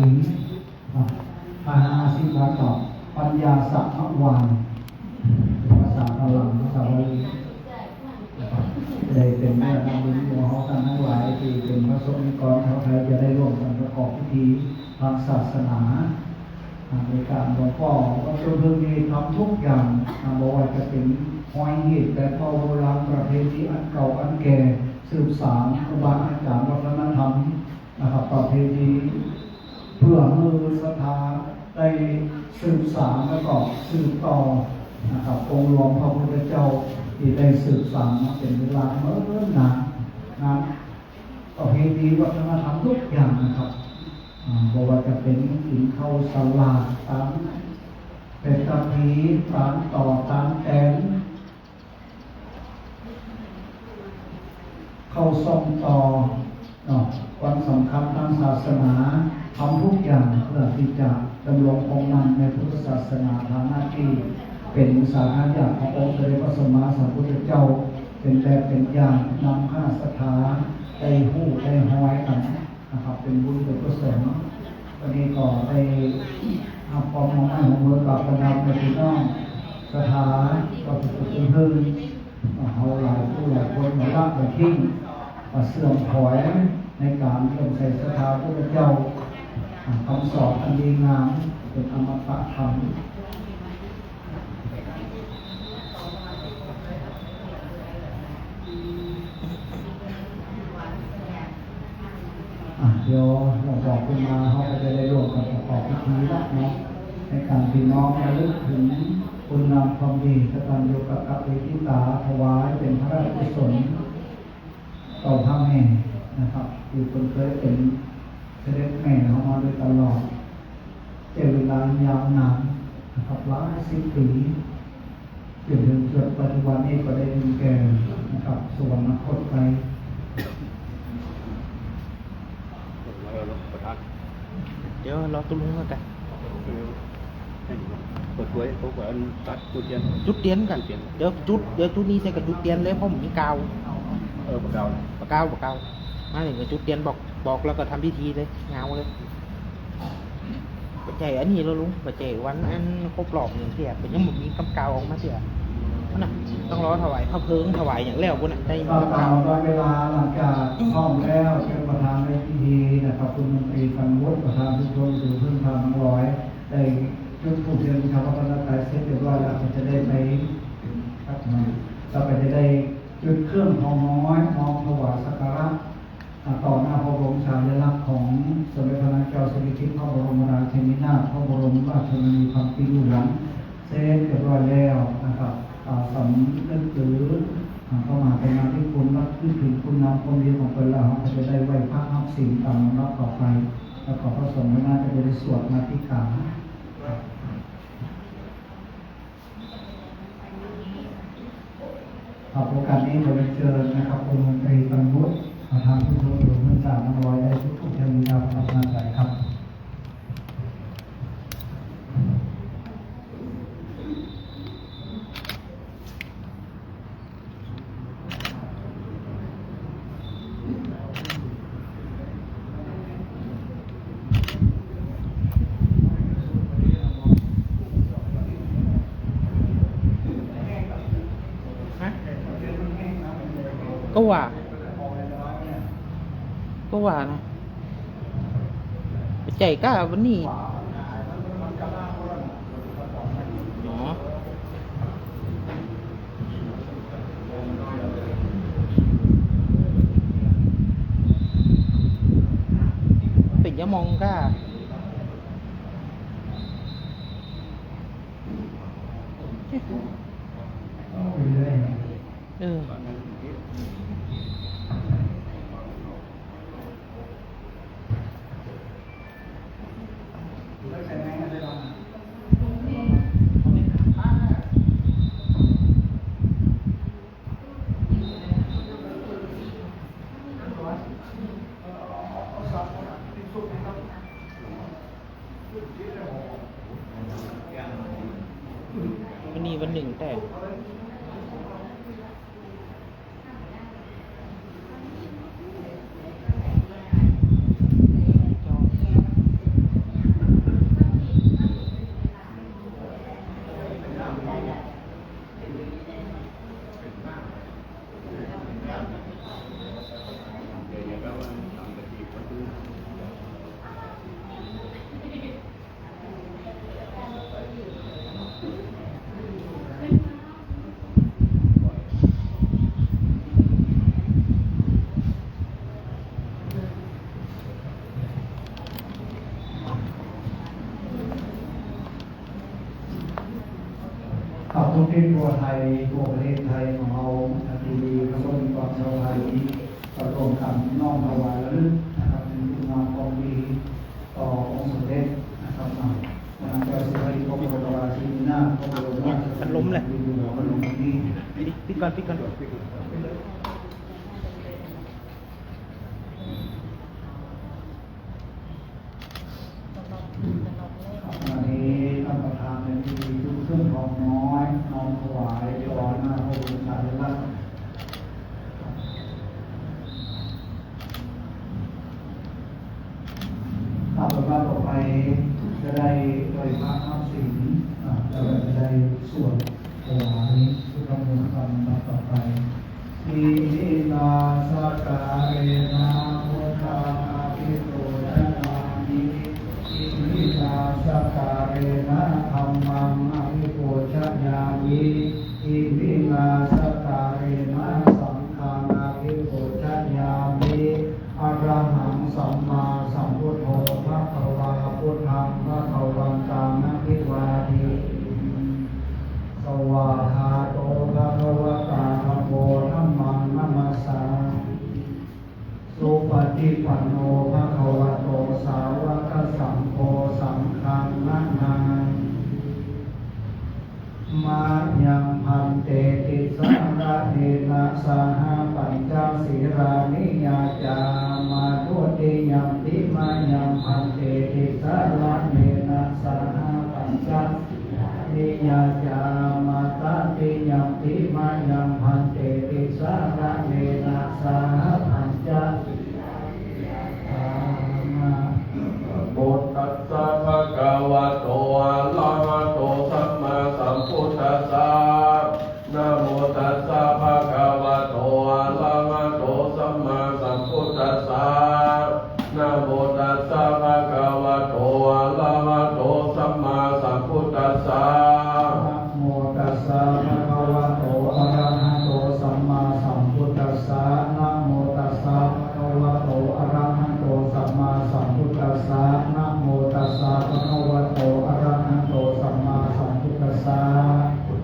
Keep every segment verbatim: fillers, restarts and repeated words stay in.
อ่ะ ห้าสิบวันต่อ ปัญญาสมวาน ภาษาฝรั่ง ภาษาบาลี ได้เป็นเรื่องอันดี หมู่เฮาท่านทั้งหลายที่เป็นพระสงฆ์นิกรชาวไทย จะได้ร่วมกันประกอบพิธีทางศาสนา อ่า ในการหลวงพ่อวัดต้นเพิ่งนี่ทำทุกอย่าง อ่า บ่ว่าจะเป็นฮ้อยฮีดแบบเก่าโบราณ ประเพณีอันเก่าอันแก่ สืบสานครูบาอาจารย์ วัฒนธรรมนะครับ ประเพณี เพื่อให้ศรัทธาได้สืบสานแล้วก็สืบต่อนะครับ องค์หลวงพระพุทธเจ้าที่ได้สืบสานมาเป็นเวลาเนิ่นนานนะ ประเพณีวัฒนธรรมทุกอย่างนะครับ อ่า บ่ว่าจะเป็นกินข้าวสลาก ตานเศรษฐี ตานต่อ ตานแตน เข้าซ่องต่อเนาะ วันสำคัญทางศาสนา ทำทุกอย่างเพื่อที่จะดำรงคงนำในพุทธศาสนา ฐานะที่เป็นสาขาญาติขององค์สมเด็จพระสัมมาสัมพุทธเจ้า เป็นแบบเป็นอย่างนำข้าศรัทธาได้ฮู้ได้ฮ้อยกัน นะครับ เป็นบุญเป็นกุศล วันนี้ก็ได้รับความร่วมมือร่วมมือกับคณะแม่พี่น้องศรัทธา ก็เป็นผู้เพิ่ง เฮาหลายผู้หลายคนมาละมาทิ้ง มาเสื่อมถอยในการเลื่อมใสศรัทธาพระพุทธเจ้า คำสอนอันดีงามเป็นอมตะธรรม อ่ะ เดี๋ยวหลวงพ่อขึ้นมา เราก็จะได้ร่วมกันประกอบพิธีละเนาะ ในการพี่น้องระลึกถึงคุณงามความดี กตัญญูกตเวทิตา ถวายเป็นพระราชกุศล ต่อพระแม่นะครับ ที่เพิ่นเคยเป็นเสด็จแม่ของเราโดยตลอด ใช้เวลายาวนานนะครับ หลายสิบปี จนถึงจนปัจจุบันนี้ก็ได้ถึงแก่นะครับ สวรรคตไป เดี๋ยวรอตุ๊ลุงแล้วกัน เปิดตัวให้เขาก่อน ตัดจุดเทียน จุดเทียนกัน จุดเทียน เดี๋ยวจุด เดี๋ยวจุดนี้เสร็จก็จุดเทียนเลย เพราะผมมีกาว เออ ปากกาว ปากกาว ปากกาว มาถึงก็จุดเทียนบอก บอกแล้วก็ทำพิธีเลย เงาเลย บ่ใจ้อันนี้แล้วลุง บ่ใจ้วันอันครบรอบหนึ่งเทื่อ ก็ยังบ่มีกำกาวออกมาเทื่อ นั่นน่ะ ต้องรอถวายพระเพลิง ถวายอย่างแล้วพุ้นน่ะ ได้มีกำกาว ก็ตามวันเวลาหลังจากพร้อมแล้ว เชิญประธานในพิธีนะครับ คุณมนตรี กันวุฒิ ประธานชุมชน หรือเพิ่งพาน้องลอย ได้จุดธูปเทียนบูชาพระรัตนตรัยเสร็จเรียบร้อยแล้ว ก็จะได้ไป ครับ เราก็จะได้จุดเครื่องทองน้อย น้อมถวายสักการะ อ่า ต่อหน้าพระบรมฉายาลักษณ์ของสมเด็จพระนางเจ้าสิริกิติ์ พระบรมราชินีนาถ พระบรมราชชนนีพันปีหลวง เสร็จเรียบร้อยแล้วนะครับ อ่า สำนึกถือ อ่า พระมหากรุณาธิคุณ ระลึกถึงคุณงามความดีของเพิ่นแล้ว เราก็จะได้ไหว้พระรับศีลตามลำดับต่อไป แล้วก็พระสงฆ์คณะก็จะได้สวดมาธิการ ครับ โอกาสนี้ขอเรียนเชิญนะครับ คุณมนตรี กันวุฒิ ประธานชุมชนหลวงเมืองสามน้ำร้อย ได้จุดธูปเทียนบูชาพระรัตนตรัยครับ ฮะ ก็ว่า ก็ว่านะ บ่ใจ้กาวันนี้ อ๋อ เป๋นยามองกา เออ วันนี้วันหนึ่งแต่ จองที่ ครับ ทุกทิศทั่วไทย ทั่วประเทศไทยของเรานะครับ ที่มีพระพุทธมีความสวัย ก็ร่วมกันน้อมถวายระลึกนะครับ ถึงคุณงามความดี ต่อองค์สมเด็จนะครับ พระนางเจ้าสิริวัลย์ พระบรมราชินีนาถ พระบรมราชชนนีพันปีหลวง พระองค์นี้ ปิดก่อน ปิดก่อน ครับ วันนี้ท่านประธานในพิธีจุดธูปหอมน้อย น้อมถวายต่อหน้าพระบรมสารีริกธาตุ ครับ ลำดับต่อไปจะได้ไหว้พระรับศีล อ่า แล้วก็จะได้สวดถวายพุทธมนต์กัน ลำดับต่อไป Iminā sakkārena buddhaṃ abhipūjayāmi. Iminā sakkārena dhammaṃ abhipūjayāmi. Iminā sakkārena saṅghaṃ abhipūjayāmi. Arahaṃ sammāsambuddho bhagavā, buddhaṃ bhagavantaṃ abhivādemi. Svākkhāto bhagavatā dhammo, dhammaṃ namassāmi. Supaṭipanno bhagavato sāvakasaṅgho, saṅghaṃ namāmi. Mayaṃ bhante tisaraṇena saha pañca sīlāni yācāma. Dutiyampi mayaṃ bhante tisaraṇena saha pañca sīlāni yācāma. Tatiyampi mayaṃ bhante tisaraṇena saha pañca sīlāni yācāma. Namo tassa bhagavato arahato sammāsambuddhassa. Namo tassa bhagavato arahato sammāsambuddhassa. Namo tassa bhagavato arahato sammāsambuddhassa. Namo tassa bhagavato arahato sammāsambuddhassa. Namo tassa bhagavato arahato sammāsambuddhassa. Namo tassa bhagavato arahato sammāsambuddhassa.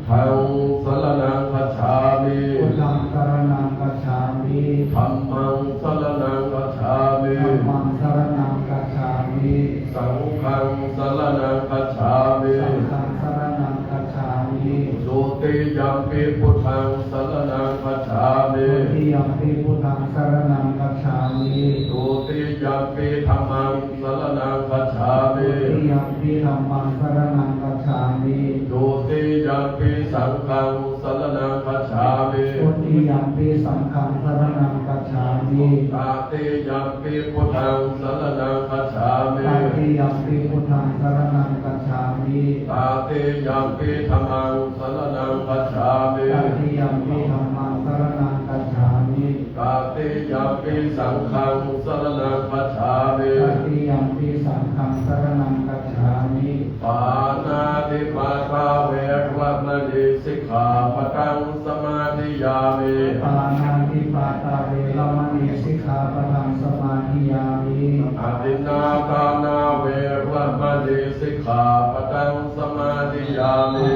Buddhaṃ saraṇaṃ gacchāmi. Buddhaṃ saraṇaṃ gacchāmi. Dhammaṃ saraṇaṃ gacchāmi. Dhammaṃ saraṇaṃ gacchāmi. Saṅghaṃ saraṇaṃ gacchāmi. Saṅghaṃ saraṇaṃ gacchāmi. Dutiyampi buddhaṃ saraṇaṃ gacchāmi. Dutiyampi buddhaṃ saraṇaṃ gacchāmi. Dutiyampi dhammaṃ saraṇaṃ gacchāmi. Dutiyampi dhammaṃ saraṇaṃ gacchāmi. Dutiyampi saṅghaṃ saraṇaṃ gacchāmi. Dutiyampi saṅghaṃ saraṇaṃ gacchāmi. Tatiyampi buddhaṃ saraṇaṃ gacchāmi. Tatiyampi buddhaṃ saraṇaṃ gacchāmi. Tatiyampi dhammaṃ saraṇaṃ gacchāmi. Tatiyampi dhammaṃ saraṇaṃ gacchāmi. Tatiyampi saṅghaṃ saraṇaṃ gacchāmi. Tatiyampi saṅghaṃ saraṇaṃ gacchāmi. Pāṇātipātā veramaṇī sikkhāpadaṃ samādiyāmi. Pāṇātipātā veramaṇī sikkhāpadaṃ samādiyāmi. Adinnādānā veramaṇī sikkhāpadaṃ samādiyāmi.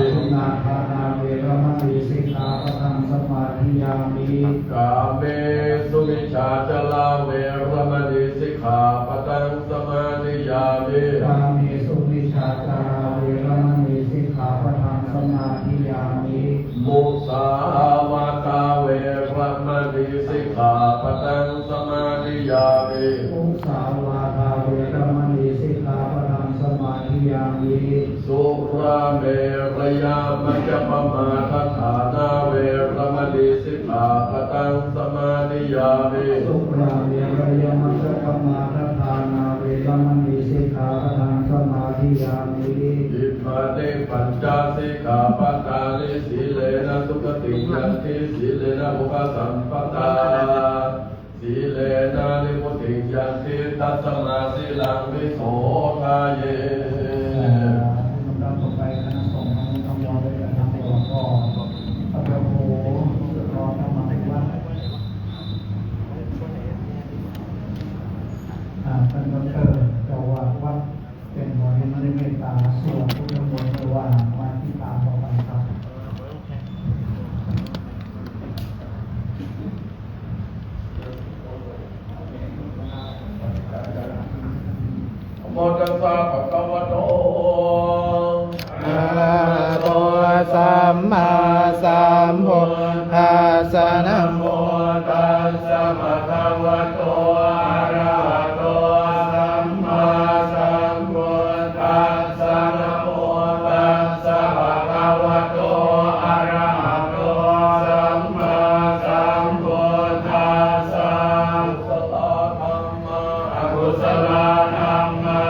Adinnādānā veramaṇī sikkhāpadaṃ samādiyāmi. Kāmesu micchācārā veramaṇī sikkhāpadaṃ samādiyāmi. Kāmesu micchācārā veramaṇī sikkhāpadaṃ samādiyāmi. Musāvādā veramaṇī sikkhāpadaṃ samādiyāmi. Musāvādā veramaṇī sikkhāpadaṃ samādiyāmi. Surāmerayamajjapamādaṭṭhānā veramaṇī sikkhāpadaṃ samādiyāmi. Surāmerayamajjapamādaṭṭhānā veramaṇī sikkhāpadaṃ samādiyāmi. Imāni pañca sikkhāpadāni. Sīlena sugatiṃ yanti, sīlena bhogasampadā, sīlena nibbutiṃ yanti, tasmā sīlaṃ visodhaye. ลำดับต่อไป คณะสงฆ์ทั้งหมดด้วยกันทั้งหมดก็ พระครูรองเจ้าวัด อ่า ท่านดอกเตอร์ เจ้าวัดวัด เป็นหัวที่ไม่ได้เมตตา สวดพุทธมนต์ หรือว่ามาที่ตามต่อไปครับ Bhagavato arahato sammāsambuddhassa. Namo tassa bhagavato arahato sammāsambuddhassa. Namo tassa bhagavato arahato sammāsambuddhassa. Akusala dhammā,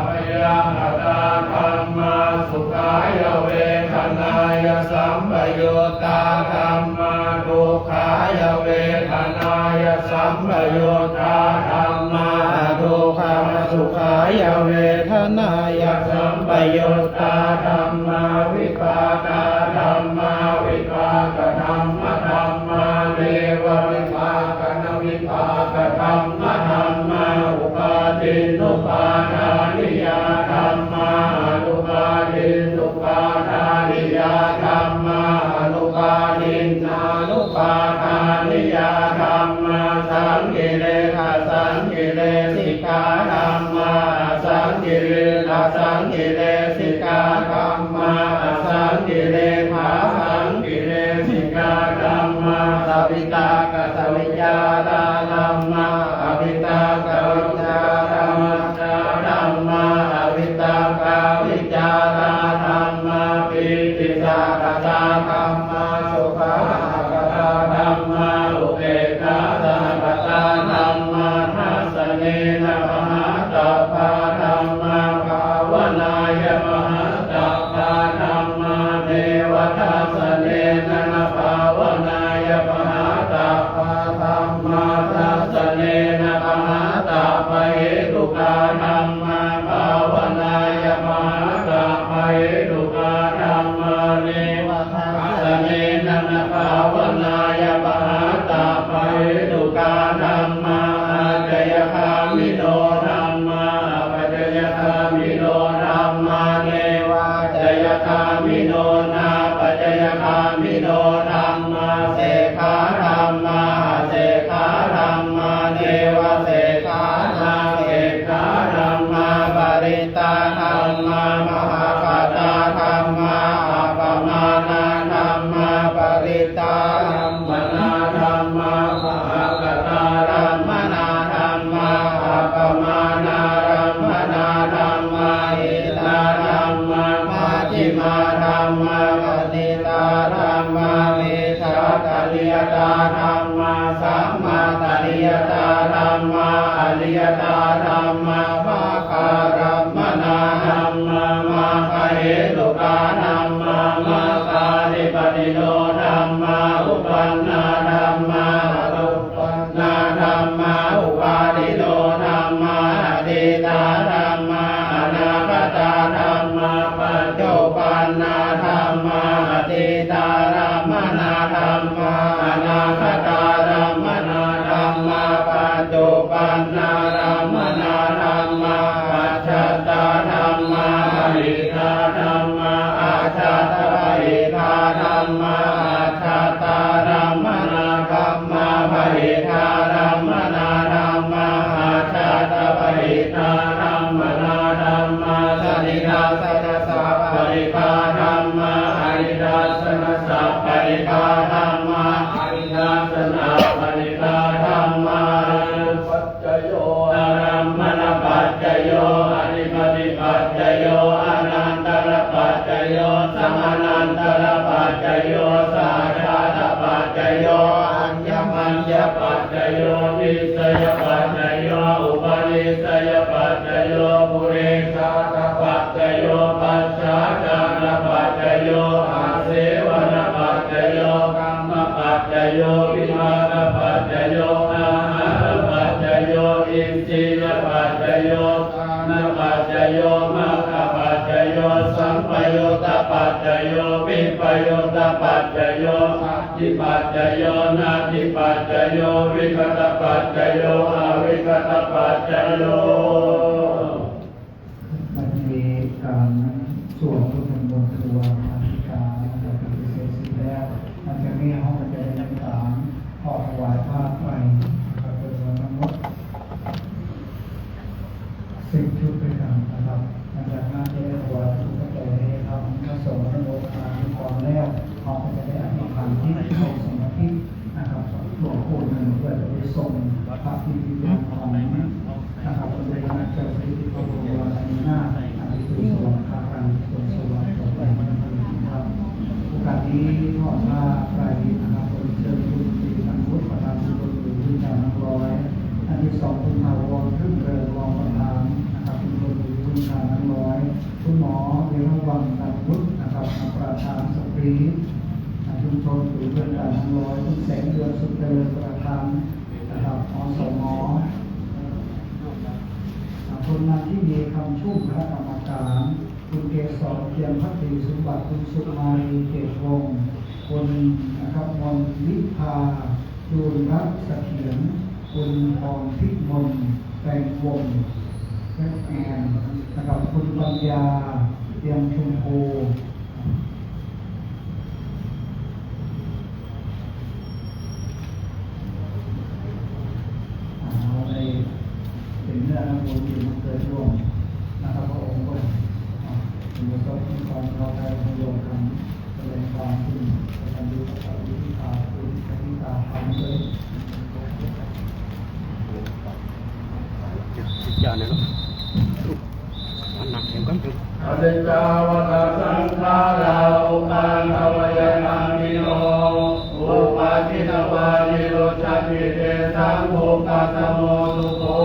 abyākatā dhammā, sukhāya vedanāya sampayuttā dhammā, dukkhāya vedanāya sampayuttā dhammā, adukkhamasukhāya vedanāya sampayuttā dhammā, vipākā dhammā, vipākadhammadhammā, nevavipākanavipākadhammadhammā, upādinnupādāniyā dhammā, anupādinnupādāniyā dhammā, anupādinnānupādāniyā dhammā, saṅkiliṭṭhasaṅkilesikā dhammā, asaṅkiliṭṭhasaṅkilesikā dhammā, asaṅkiliṭṭhāsaṅkilesikā dhammā, savitakkasavicārā dhammā, avitakkavicāramattā dhammā, avitakkāvicārā dhammā, pītisahagatā dhammā, sukhasahagatā dhammā, upekkhāsahagatā dhammā, dassanena pahātabbā dhammā, bhāvanāya pahātabbā dhammā, neva dassanena na bhāvanāya pahātabbā dhammā, dassanena pahātabbahetukā dhammā, bhāvanāya pahātabbahetukā dhammā, neva dassanena na bhāvanāya pahātabbahetukā dhammā, ācayagāmino dhammā, apacayagāmino dhammā, nevācayagāmino nāpacayagāmino dhammā, sekkhā dhammā, asekkhā dhammā, nevasekkhā nāsekkhā dhammā, parittā dhammā, mahaggatā dhammā, appamāṇā dhammā, parittā dhammā, mahaggatā dhammā, mahaggatārammaṇā dhammā, appamāṇārammaṇā dhammā, hitārammaṇā dhammā, majjhimā dhammā, paṇītā dhammā, micchattaniyatā dhammā, sammattaniyatā dhammā, aniyatā dhammā, maggārammaṇā dhammā, maggahetukā dhammā, maggādhipatino dhammā, uppannā dhammā, anuppannā dhammā, uppādino dhammā, atītā dhammā, anāgatā dhammā, paccuppannā dhammā, atītārammaṇā dhammā, anāgatārammaṇā dhammā, paccuppannārammaṇā dhammā, paccattā dhammā, bahiddhā dhammā, ajjhattabahiddhā dhammā, ajjhattārammaṇā dhammā, bahiddhārammaṇā dhammā, ajjhattabahiddhārammaṇā dhammā, sanidassanasappaṭighā dhammā, anidassanasappaṭighā dhammā, anidassanāppaṭighā dhammā, paccayo, ārammaṇapaccayo, adhipatipaccayo, anantarapaccayo, samanantarapaccayo, sahajātapaccayo, aññamaññapaccayo, nissayapaccayo, upanissayapaccayo, purejātapaccayo, pacchājātapaccayo, āsevanapaccayo, kammapaccayo, vipākapaccayo, āhārapaccayo, indriyapaccayo, jhānapaccayo, maggapaccayo, sampayuttapaccayo, vippayuttapaccayo, atthipaccayo, natthipaccayo, vigatapaccayo, avigatapaccayo. บัดนี้การสวดพุทธมนต์ครูบาอาจารย์ได้เป็นเสร็จสิ้นแล้ว หลังจากนี้เราก็จะได้นำสารออกถวายพระไป นะครับ เป็นวันทั้งหมดสิบชุดด้วยกันนะครับ ส่งพระกิตติยาภรณ์นะครับ พระเจ้าสิริพระบรมราชินีนาถ อภิเษกสวรรคาลัย สวงสวัสดิ์ต่อไปนะครับ โอกาสนี้ขอพระไตรนะครับ เรียนเชิญคุณสิริพันธ์วุฒิ ประธานชุมชนหมู่พื้นฐานนางร้อย ท่านที่สอง คุณถาวร รื่นเริง รองประธานนะครับ ชุมชนหมู่พื้นฐานนางร้อย คุณหมอวีระวรรณ ตันวุฒินะครับ ประธานสตรี ชุมชนหมู่พื้นฐานนางร้อย คุณแสงเดือน สุขเจริญ ประธาน นะครับ อสม คุณนันทินี คำชุ่ม คณะกรรมการ คุณเกษร เพียรพักดีสมบัติ คุณสุมาลี เกตวงศ์ คุณนะครับ มนลิพา จูลรัตน์เสถียร คุณพรพิมล แปลงวงศ์ เอสแอน นะครับ คุณปัญญา เตรียมชมพู อ่า เราได้เป็นเนื้อน้ำมูลที่มันเกิดร่วมนะครับ พระองค์ก็ อ่า มีศพมีความเข้าใจร่วมกัน แสดงความกตัญญูกตเวทิตา คุณกติตาธรรมเลย เดี๋ยวเดี๋ยวเดี๋ยว Aniccā vata saṅkhārā, uppādavayadhammino, uppajjitvā nirujjhanti, tesaṃ vūpasamo sukho.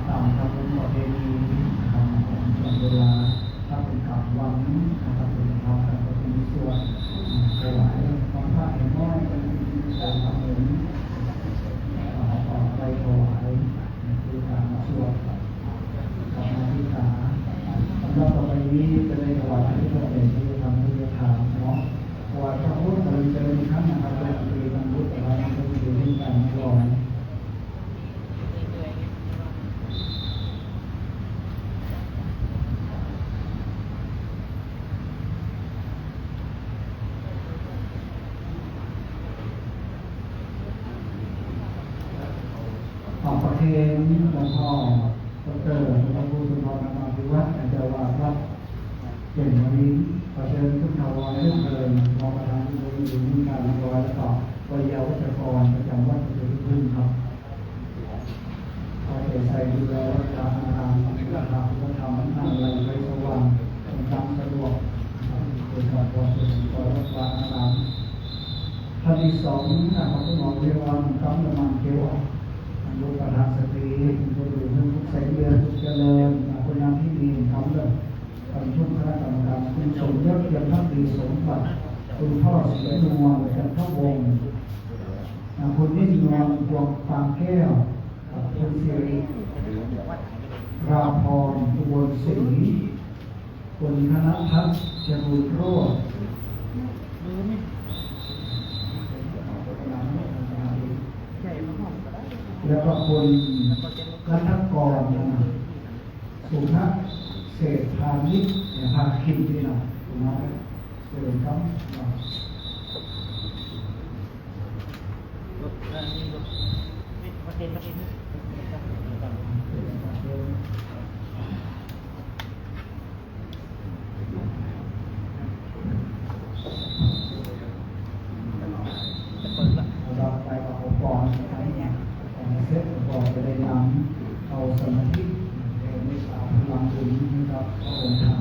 ตามครับ ประเพณีนะครับ ของเวลา ถ้าเป็นกลางวันนะครับ เป็นพระกันก็จะมีสวดถวาย ของพระเห็นน้อยก็จะมีสวดทำบุญ เอาไปถวาย คือการสวดกับนาฬิกา สำหรับต่อไปนี้จะได้ถวายพระพุทธเจดีย์ ทำพิธีทานเนาะ ถวายพระพุทธ เรียนเชิญอีกครั้งนะครับ เป็นพิธีทำบุญ แต่ว่ายังไม่ได้เรื่องการรับรอง ขอบพระคุณหลวงพ่อดอกเตอร์ หลวงพ่อครูสุนทร ธรรมาภิวัฒน์ เจ้าอาวาสวัดเก่งวารี ขอเชิญคุณถาวร รื่นเริง รองประธานที่บริหารการเรียบร้อย แล้วก็วิทยาวัจกรประจำวัดประตูน้ำผึ้งครับ เอาใจใส่ดูแลรักษาอาคาร รักษาพระธรรม นั่งไหลไฟสว่าง เป็นการสะดวกนะครับ โดยเฉพาะเป็นวัดวาอาราม ท่านที่สองนะครับ คุณหมอวิวัฒน์ กำลังเกี่ยว ท่านประธานสตรี คุณครูหนุ่ม คุณแสงเดือน คุณเจริญ คุณนางที่ดี กำลังประชุมคณะกรรมการ คุณสมยศ เพียรพักดีสมบัติ คุณพ่อศรีนวล จันทวงศ์ อ่า คุณนิ่มนวล พวงปานแก้ว กับคุณสิริราพร อุบลศรี คุณธนทัศน์ จรูญโรจน์ แล้วก็คุณนัทกร สุภเศรษฐานิช เนี่ย พาคินนี่นะ คุณน้อง เจริญครับ เราไปกับองค์กรนะครับ เสร็จก็จะได้นำเอาสมาธิ เมตตาพลังบุญให้กับพระองค์ท่าน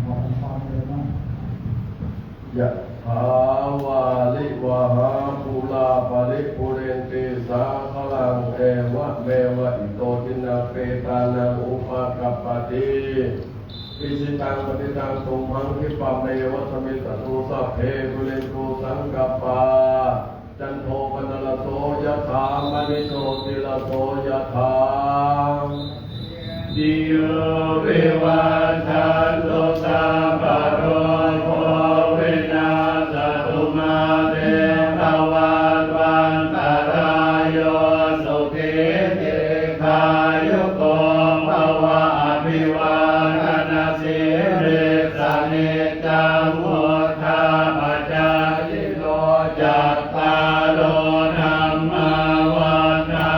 ขอองค์กรเลยเนาะ Yathā vārivahā pūrā paripūrenti sāgaraṃ, evameva ito dinnaṃ petānaṃ upakappati. Icchitaṃ patthitaṃ tumhaṃ khippameva samijjhatu, sabbe pūrentu saṅkappā, cando paṇṇaraso yathā, maṇi jotiraso yathā. Sabbītiyo vivajjantu, sabbarogo vinassatu, mā te bhavatvantarāyo, sukhī dīghāyuko bhava. Abhivādanasīlissa niccaṃ vuḍḍhāpacāyino, cattāro dhammā vaḍḍha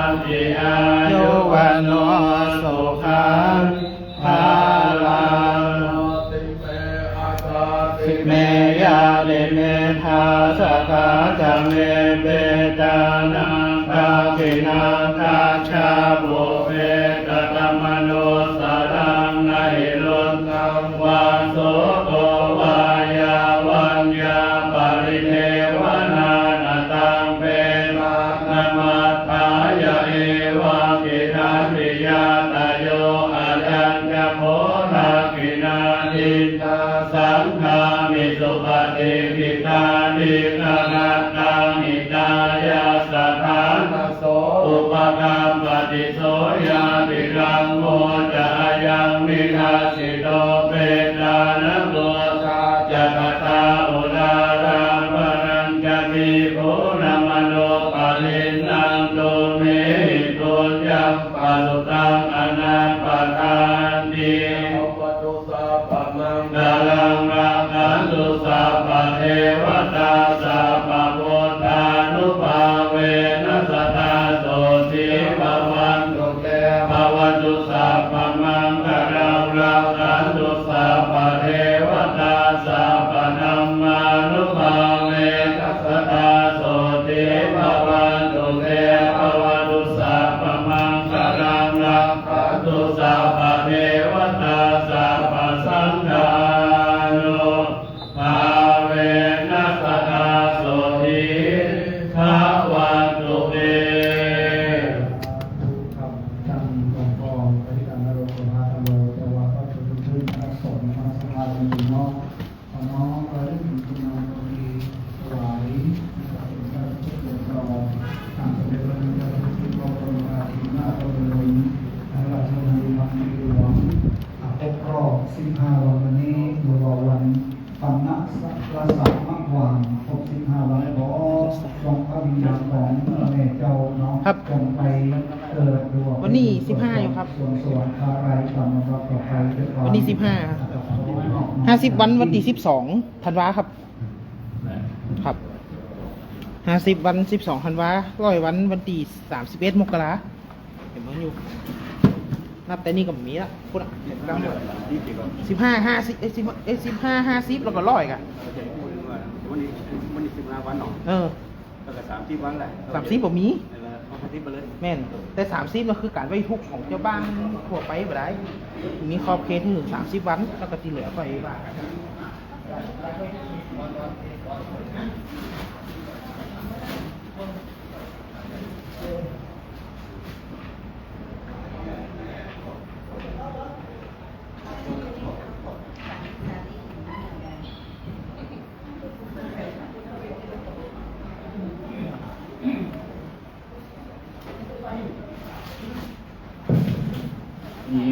Sadā ca me petānaṃ dakkhiṇaṃ dajjā pubbe katamanussaraṃ. Na hi ruṇṇaṃ vā soko vā yā vaññā paridevanā, na taṃ petānamatthāya evaṃ tiṇṇannī ñātayo. Ayañca kho dakkhiṇā dinnā saṅghamhi supatiṭṭhitā dīgharattaṃ hitāyassa ṭhānaso upakappati. So ñātikaṃ kho ca ayaṃ nidassito petāna pūjā ca katā uḷārā balañca bhikkhūnamanuppadinnaṃ tumhehi puññaṃ pasutaṃ anappakanti. Bhavatu sabbamaṅgalaṃ rakkhantu sabbadevatā sabbabuddhānubhāvena sadā sotthī bhavantu te. Bhavatu sabbamaṅgalaṃ rakkhantu sabbadevatā sabbadhammānubhāvena sadā sotthī bhavantu te. Bhavatu sabbamaṅgalaṃ rakkhantu sabbadevatā sabbasaṅghānubhāvena sadā sotthī bhavantu te. ทำกองกองบริการนรกสภาตำรวจแต่ว่าก็คือพื้นๆนะครับ สงฆ์นะครับ สภาเป็นเนาะ ขอน้อมระลึกถึงคุณงามความดีถวายนะครับ เป็นพระราชกุศลต่อ ตามสมเด็จพระนางเจ้าสิริกิติ์ บรมราชินีนาถบรมราชชนนีพันปีหลวง อ่า ครบรอบ สิบห้า วัน วันนี้เรียกว่าวันปัณณรสมะวาน ครบ สิบห้า วัน ขอดวงพระวิญญาณของแม่เจ้าเนาะ ครับ จงไปเกิดดวง วันนี้ สิบห้า อยู่ครับ สวงสวรรคาลัยตามลำดับต่อไปด้วยความ วันนี้ สิบห้า ครับ ห้าสิบ วัน วันที่ สิบสอง ธันวาครับ ครับ ห้าสิบ วัน สิบสอง ธันวา ร้อย วัน วันที่ สามสิบเอ็ด มกรา เห็นมันอยู่ นับแต่นี่ก็มีละพุทธะ สิบห้า ห้าสิบ เอ้ย สิบ เอ้ย สิบห้า ห้าสิบ แล้วก็ ร้อย กะ วันนี้ วันนี้ สิบห้า วันเนาะ เออ แล้วก็ สามสิบ วันแหละ สามสิบ บ่มี เออ เอา สามสิบ ไปเลย แม่น แต่ สามสิบ ก็คือการไว้ทุกข์ของเจ้าบ้านทั่วไปบ่ได้ มีขอบเขตถึง สามสิบ วัน แล้วก็ที่เหลือค่อยว่ากัน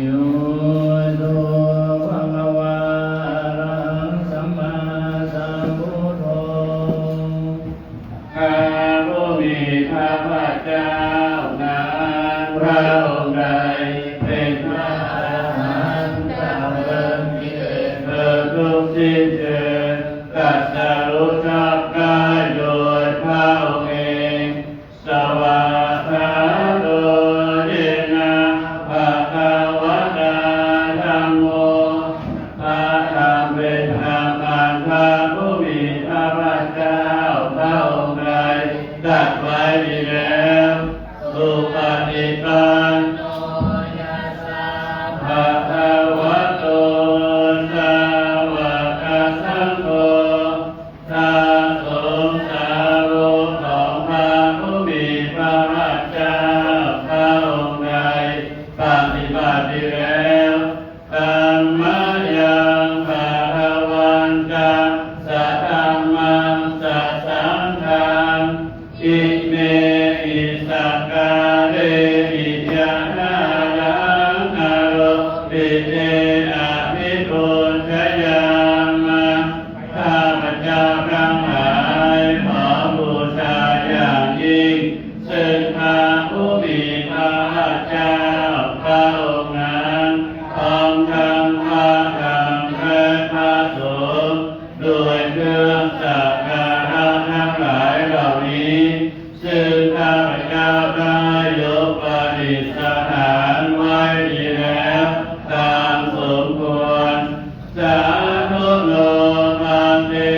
Yo so bhagavā arahaṃ sammāsambuddho. พระผู้มีพระภาคเจ้านั้น พระองค์ใดเป็นพระอรหันต์ ดับเดินกิเลสเกิดทุกข์สิ้นเชิง ตรัสรู้ชอบกายโดยพระองค์เอง Svākkhāto yena bhagavatā dhammo. พระธรรมเป็นธรรมอันพระผู้มีพระภาคเจ้าพระองค์ใดตรัสไว้ดีแล้ว Supaṭipanno yassa bhagavato sāvakasaṅgho. พระสงฆ์สาวกของพระผู้มีพระภาคเจ้าพระองค์ใดปฏิบัติดีแล้ว Tammayaṃ bhagavantaṃ sadhammaṃ sasaṅghaṃ imehi sakkārehi yathārahaṃ āropite abhipūjayāma. ข้าพเจ้าทั้งหลายขอบูชาอย่างยิ่ง ซึ่งพระผู้มีพระภาคเจ้าพระองค์นั้น พร้อมทั้งพระธรรมและพระสงฆ์ ด้วยเครื่องสักการะทั้งหลายเหล่านี้ ซึ่งข้าพเจ้าได้ยกประดิษฐานไว้ดีแล้วตามสมควร Sādhu no bhante.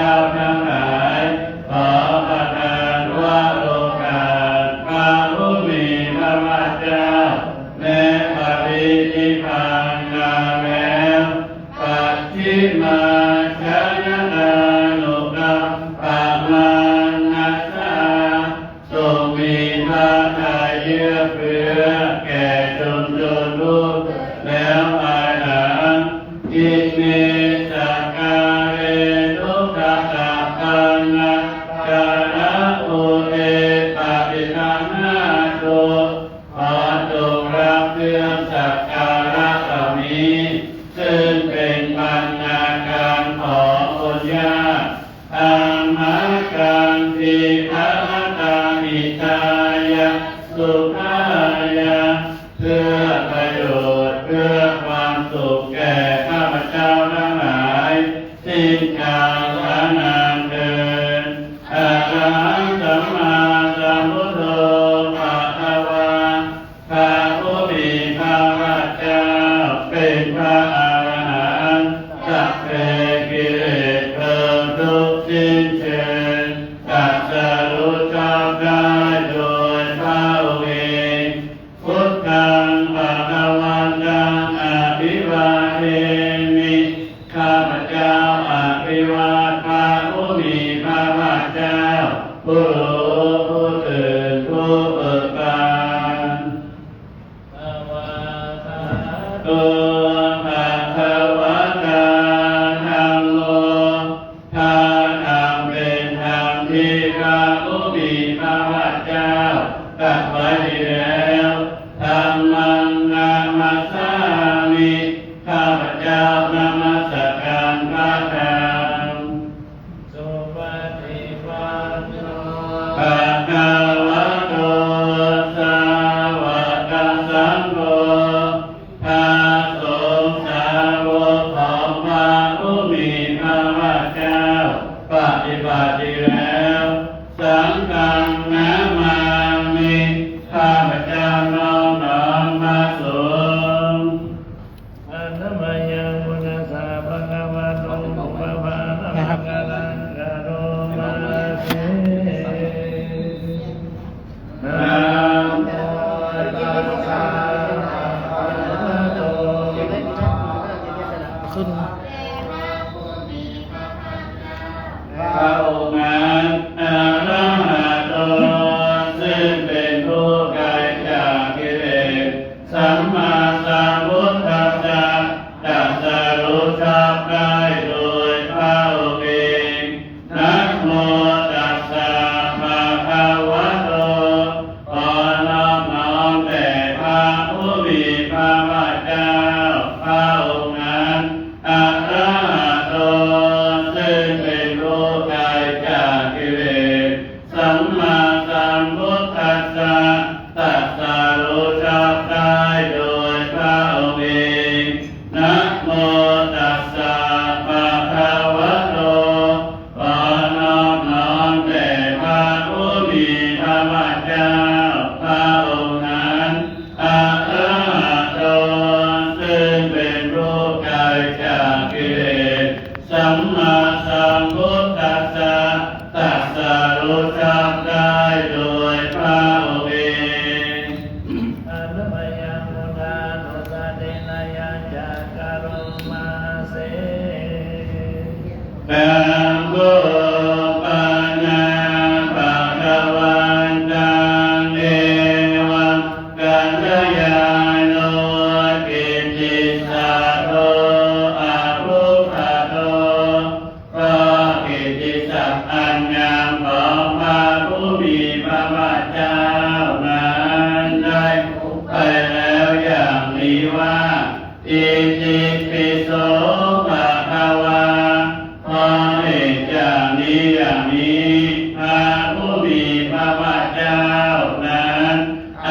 เจ้าทั้งหลาย ขอประทานวโรกาสพระผู้มีพระภาคเจ้า แม้ปรินิพพานนานแล้ว ปัจฉิมาชนะดานุกัมปะมานัสสา ทรงมีพระทัยเอื้อเฟื้อแก่ชนชนผู้เกิดแล้วภายหลัง อิเม สักกาเล ทุกขะตะปันนะ กาละ โอเอ ปะริทังหาตุ ขอจงรับเครื่องสักการะเหล่านี้ ซึ่งเป็นบรรณาการของคนยาก ธัมมากัง ทีฆะรัตตาหิตายะ สุขายะ เพื่อประโยชน์ เพื่อความสุขแก่ข้าพเจ้าทั้งหลาย สิ้นกาลนานเทอญ อะระหัง สัมมาสัมพุทโธ ภะคะวา พระผู้มีพระภาคเจ้า เป็นพระอรหันต์ สัพเพ กิเลสเพลิงทุกข์สิ้นเชิง ตรัสรู้ชอบได้โดยพระองค์เอง พุทธัง ภะคะวันตัง อะภิวาเทมิ ข้าพเจ้าอภิวาทพระผู้มีพระภาคเจ้า ผู้รู้ผู้ตื่นผู้เบิกบาน สวากขาโต ภะคะวะตา ธัมโม พระธรรมเป็นธรรมที่พระผู้มีพระภาคเจ้าตรัสไว้ดีแล้ว ธัมมัง นะมัสสามิ ข้าพเจ้านมัสการพระธรรม สุปฏิปันโน ภะคะวะโต สาวกสังโฆ พระสงฆ์สาวกของพระผู้มีพระภาคเจ้า ปฏิบัติดีแล้ว สังฆัง นะมามิ ข้าพเจ้านอบน้อมพระสงฆ์ Annamayaṃ buddhassa bhagavato uppamāṇaṃ aṅgalaṅ karoma se. Namo tassa bhagavato พระองค์นั้น อะระหะโต ซึ่งเป็นผู้ไกลจากกิเลส สัมมาสัมพุทธัสสะ ตรัสรู้ชอบได้โดยพระองค์เอง นะโมตัสสะ ภะคะวะโต ขอนอบน้อมแด่พระผู้มีพระภาคเจ้า พระองค์นั้น อะระหะโต ซึ่งเป็นผู้ไกลจากกิเลส สัมมาสัมพุทธัสสะ ตรัสรู้ชอบได้โดยพระองค์เอง นะโมตัสสะ ภะคะวะโต ขอนอบน้อมแด่พระผู้มีพระภาคเจ้า พระองค์นั้น อะระหะโต ซึ่งเป็นผู้ไกลจากกิเลส สัมมาสัมพุทธัสสะ ตรัสรู้ชอบได้โดยพระองค์เอง Annamayaṃ buddhānussatinayañcakkhāroma se. Taṃ kho pana bhagavantaṃ evaṃ kalyāṇo kittisaddo abbhuggato. เพราะกิตติศัพท์อันงามของพระผู้มีพระภาคเจ้านั้นได้ครบไปแล้วอย่างนี้ว่า Itipi so bhagavā. เพราะเหตุอย่างนี้อย่างนี้ พระผู้มีพระภาคเจ้านั้น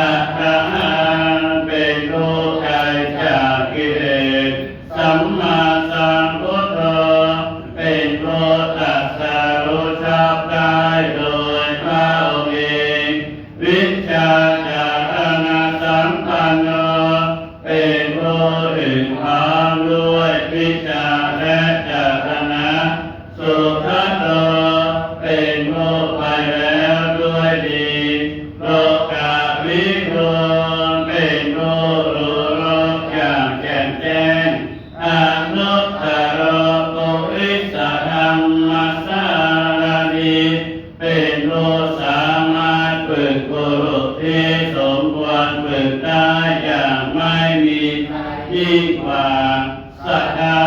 Arahaṃ เป็นผู้ไกลจากกิเลส Sammāsambuddho เป็นผู้ตรัสรู้ชอบได้โดยพระองค์เอง Vijjācaraṇasampanno เป็นผู้ถึงพร้อมด้วยวิชชาและจารณะ Sugato เป็นผู้ไปแล้วด้วยดี Lokavidū เป็นผู้รู้โลกอย่างแจ่มแจ้ง Anuttaro purisadammasārathi เป็นผู้สามารถฝึกบุรุษที่สมควรฝึกได้อย่างไม่มีใครยิ่งกว่า Sadā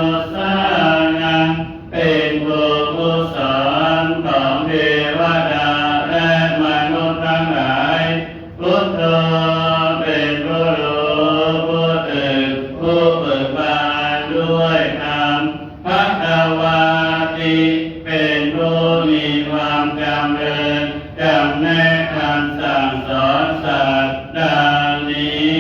devamanussānaṃ เป็นผู้ผู้สอนของเทวดาและมนุษย์ทั้งหลาย Buddho เป็นผู้รู้ผู้ตื่นผู้เบิกบานด้วยธรรม Bhagavāti เป็นผู้มีความจำเริญจำแนกคำสั่งสอนสัตว์ดังนี้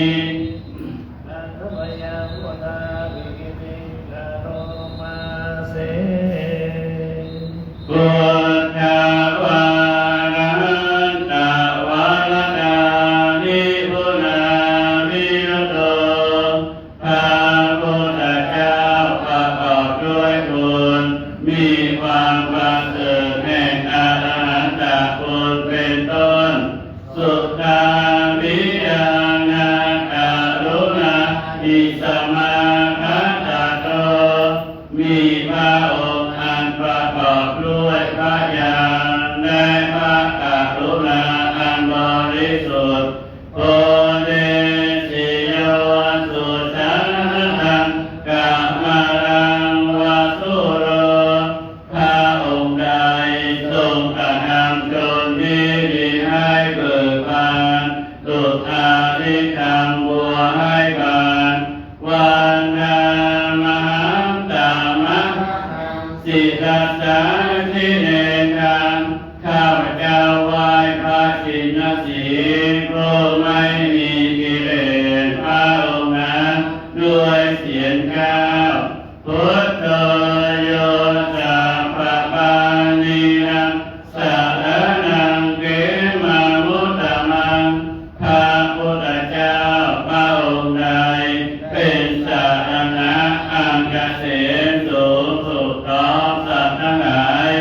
Atthamayaṃ buddhapītiṃ karomāsi. Buddhavārahantavaradāni guṇābhiyutto พระพุทธเจ้าประกอบด้วยคุณ มีความประเสริฐแห่งอรหันตคุณเป็นต้น Sudābhiñāṇakaruṇāhi samāgatatto มีพระองค์อันประกอบด้วยพระญาณและพระกรุณาอันบริสุทธิ์ Bodhesi yo sujanataṃ kamalaṃ va sūro พระองค์ใดทรงกระทำชนที่ดีให้เบิกบาน ดุจอาทิตย์ทำบัวให้บาน Vandāmahaṃ taṃ mahāsīlissa jinendaṃ ข้าพเจ้าไหว้พระชินสีห์ผู้ไม่มีกิเลสพระองค์นั้นด้วยเสียงกล้าว Buddho yo sabbapāṇīnaṃ saraṇaṃ khemamuttamaṃ พระพุทธเจ้าพระองค์ใดเป็นสรณะอันเกษมสูงสุดของสัตว์ทั้งหลาย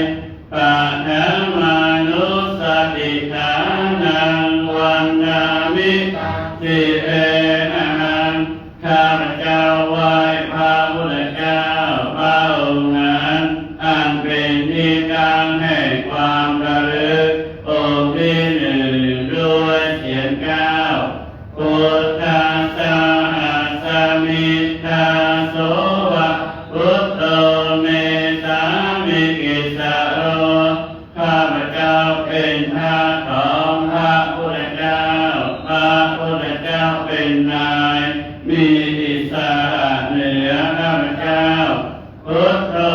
Paṭhamānussatiṭṭhānaṃ vandāmi taṃ sirenahaṃ ข้าพเจ้าไหว้พระพุทธเจ้าพระองค์นั้น อันเป็นที่ตั้งแห่งความระลึก องค์ที่หนึ่งด้วยเสียงกล้าว Buddhassāhasmi dāso va buddho me sāmikissaro ข้าพเจ้าเป็นทาสของพระพุทธเจ้า พระพุทธเจ้าเป็นนาย มีอิสระเหนือข้าพเจ้า Buddho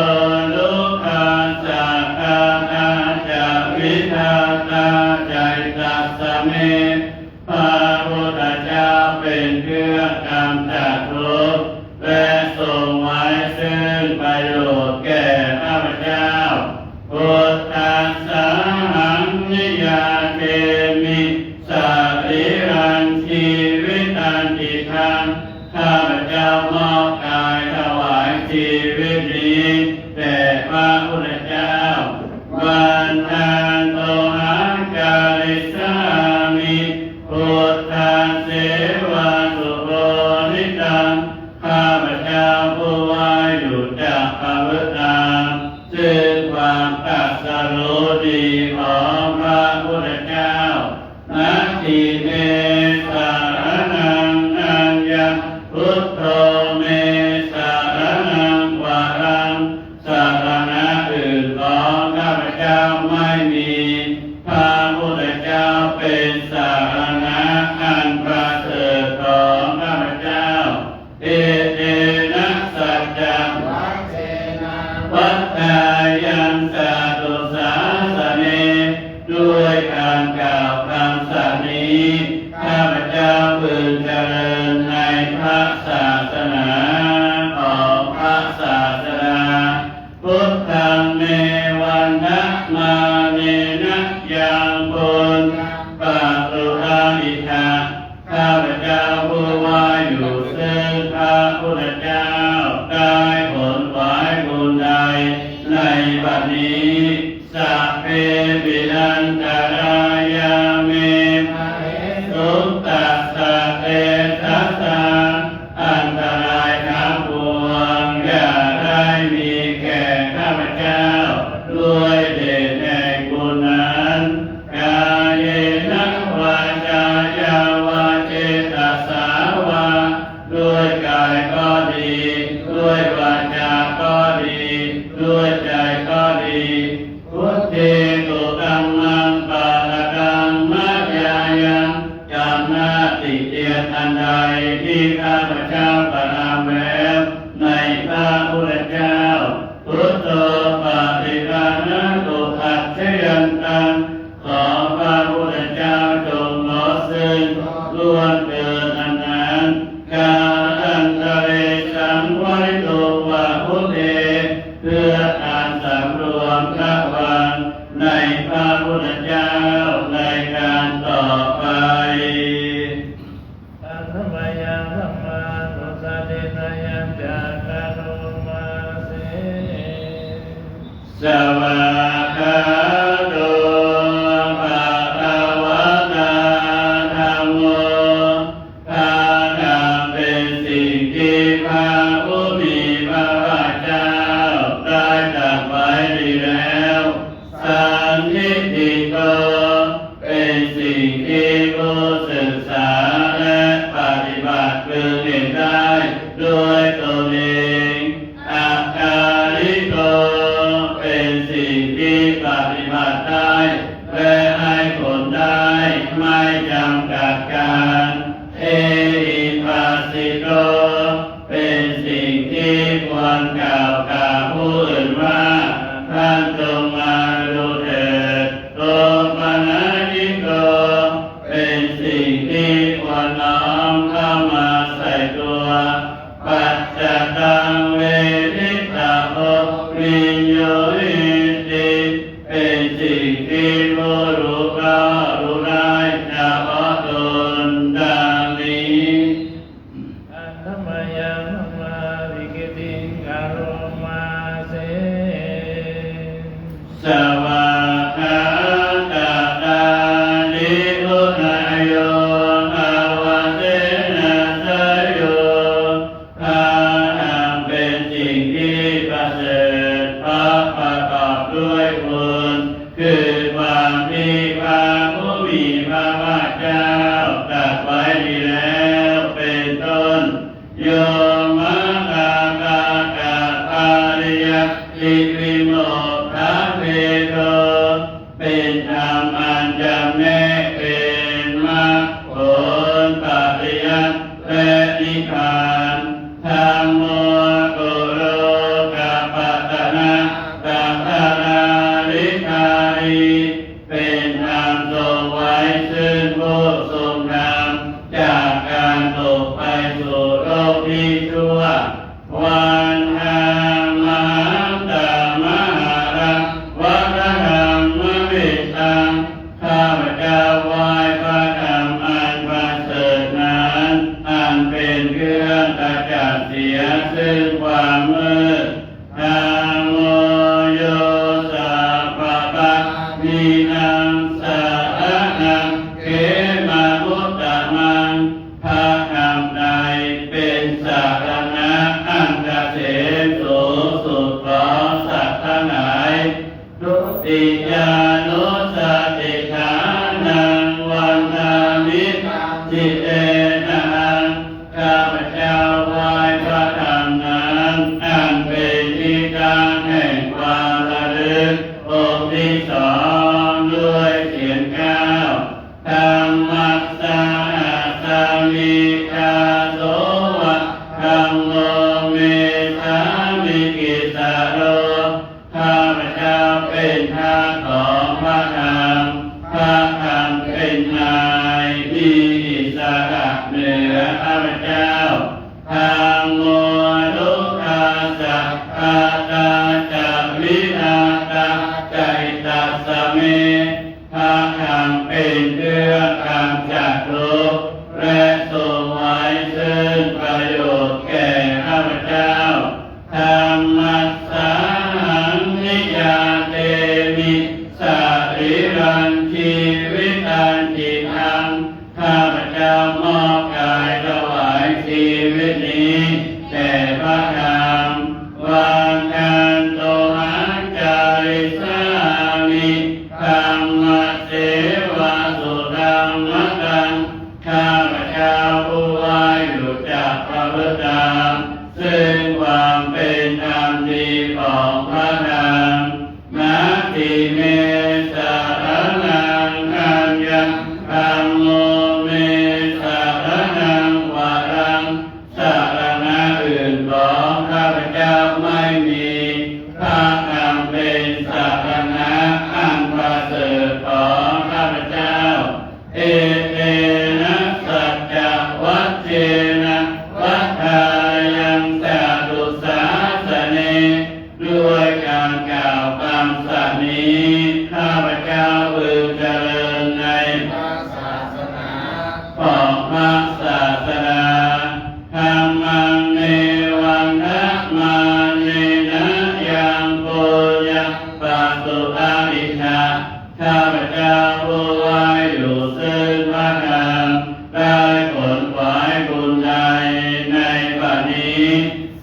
dukkhassa ghātā ca vidhātā ca hitassa me พระพุทธเจ้าเป็นเครื่องกำจัดทุกข์ และทรงไว้ซึ่งประโยชน์แก่ข้าพเจ้า Buddhassāhaṃ niyyādemi sarīrañjīvitañcidaṃ ข้าพเจ้ามอบกายถวายชีวิตนี้แด่พระพุทธเจ้า Vandantohaṃ karissāmi buddhasseva subodhitaṃ ข้าพเจ้าผู้ไหว้อยู่จะประพฤติตามซึ่งความตรัสรู้ดีของพระพุทธเจ้า Natthi me saraṇaṃ aññaṃ buddho me saraṇaṃ varaṃ สรณะอื่นของข้าพเจ้าไม่มี พระพุทธเจ้าเป็นสรณะอันประเสริฐของข้าพเจ้า Etena saccavajjena vaḍḍhāyaṃ satthu sāsane ด้วยการกล่าวคำสัตย์นี้ ข้าพเจ้าพึงเจริญในพระศาสนาของพระศาสดา Buddhaṃ me vandamānena yaṃ puññaṃ pasutaṃ idha ข้าพเจ้าผู้ไหว้อยู่ซึ่งพระพุทธเจ้าได้ขนขวายบุญ นี้ sabbepi antarāyā me māhesuṃ tassa tejasā. อันตรายทั้งปวงอย่าได้มีแก่ข้าพเจ้า ด้วยเดชแห่งบุญนั้น kāyena vācāya vā cetasā vā ด้วยกายก็ดี ด้วยวาจาก็ดี ด้วยใจก็ดี Uddetu kammaṃ palakaṃ mayā yaṃ กรรมหน้าติเตียนอันใดที่ข้าพเจ้ากระทำแล้ว ในพระพุทธเจ้า Buddho paṭiggaṇhatu accayantaṃ ขอพระพุทธเจ้าจงงดซึ่ง ล่วงเกินอันนั้น Kālantare saṃvarituṃ va buddhe เพื่อการสำรวมระวัง ในพระพุทธเจ้าในการต่อไป Handa mayaṃ dhammanussatinayañca karoma se. Svākkhāto bhagavatā dhammo พระธรรมเป็นสิ่งที่พระผู้มีพระภาคเจ้าได้ตรัสไว้ดีแล้ว Sandiṭṭhiko เป็นสิ่งที่ผู้ศึกษาและปฏิบัติพึงเห็นได้ด้วยตนเอง Akāliko เป็นสิ่งที่ปฏิบัติได้และให้ผลได้ไม่จำกัดกาล Ehipassiko เป็นสิ่งที่ควรกล่าวกับผู้อื่นว่า ท่านจงมาดูเถิด Opanayiko เป็นสิ่งที่ควรน้อมเข้ามาใส่ตัว Paccattaṃ veditabbo viññūhīti เป็นสิ่งที่ผู้รู้ก็รู้ได้เฉพาะตนดังนี้ Handa mayaṃ dhammaviggitiṃ karoma se. Svākkhātatādiguṇayogavasena seyyo พระธรรมเป็นสิ่งที่ประเสริฐ เพราะประกอบด้วยคุณ คือความที่พระผู้มีพระภาคเจ้าตรัสไว้ดีแล้ว เป็นต้น Yo maggāpakāpariyattipimokkhabhedo เป็นธรรมอันจำแนกเป็นมรรคผล ปริยัตติ และนิพพาน Dhammo kulokapatanā tathārādhikāri เป็นธรรมทรงไว้ซึ่งผู้ทรงธรรม จากการตกไปสู่โลกที่ชั่ว Vandāmahaṃ tamaharaṃ varadhammavitaṃ ข้าพเจ้าไหว้พระธรรมอันประเสริฐนั้น อันเป็นเครื่องขจัดเสียซึ่งความมืด Dhammo yo sabbapāṇīnaṃ saraṇaṃ khemamuttamaṃ พระธรรมใดเป็นสรณะอันเกษมสูงสุดของสัตว์ทั้งหลาย Dutiyānussatiṭṭhānaṃ vandāmi taṃ jitena. ข้าพเจ้าไหว้พระธรรมนั้น อันเป็นที่ตั้งแห่งความระลึก องค์ที่สองด้วยเสียงเก้า Dhammassāhasmi dāso va dhammo me sāmikissaro. ข้าพเจ้าเป็นทาสของพระธรรม พระธรรมเป็นนาย มีอิสระเหนือข้าพเจ้า Dhammo dukkhassa ghātā ca vidhātā ca hitassa me. พระธรรมเป็นเครื่องกำจัดทุกข์ และทรงไว้ซึ่งประโยชน์แก่ข้าพเจ้า Dhammassāhaṃ niyā การกล่าวคำสัตย์นี้ ข้าพเจ้าพึงเจริญในพระศาสนาของพระศาสดา Dhammaṃ nevaṃ damānena yaṃ puññaṃ pasutaṃ idha. ข้าพเจ้าผู้ไหว้อยู่ซึ่งพระธรรม ได้ขนขวายบุญใดในบัดนี้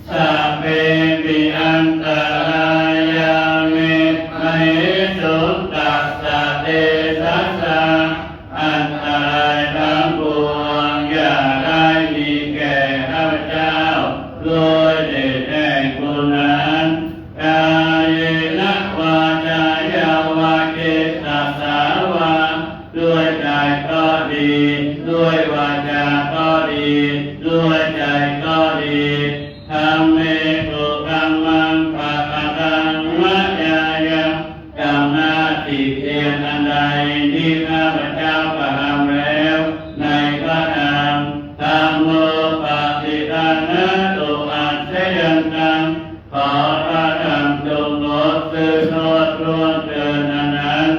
Sabbepi antarāyā me māhesuṃ tassa tejasā. อันตรายทั้งปวงอย่าได้มีแก่ข้าพเจ้า ด้วยเดชแห่งบุญนั้น Kāyena vācāya va cetasā vā. ด้วยกายก็ดี ด้วยวาจาก็ดี ด้วยใจก็ดี Dhamme kukammaṃ pakataṃ mayā yaṃ. กรรมหน้าติเตียนอันใดที่ข้าพเจ้ากระทำแล้วในพระธรรม Dhammo paṭiggaṇhatu accayantaṃ. ขอพระธรรมจงงดซึ่งโทษล่วงเกินอันนั้น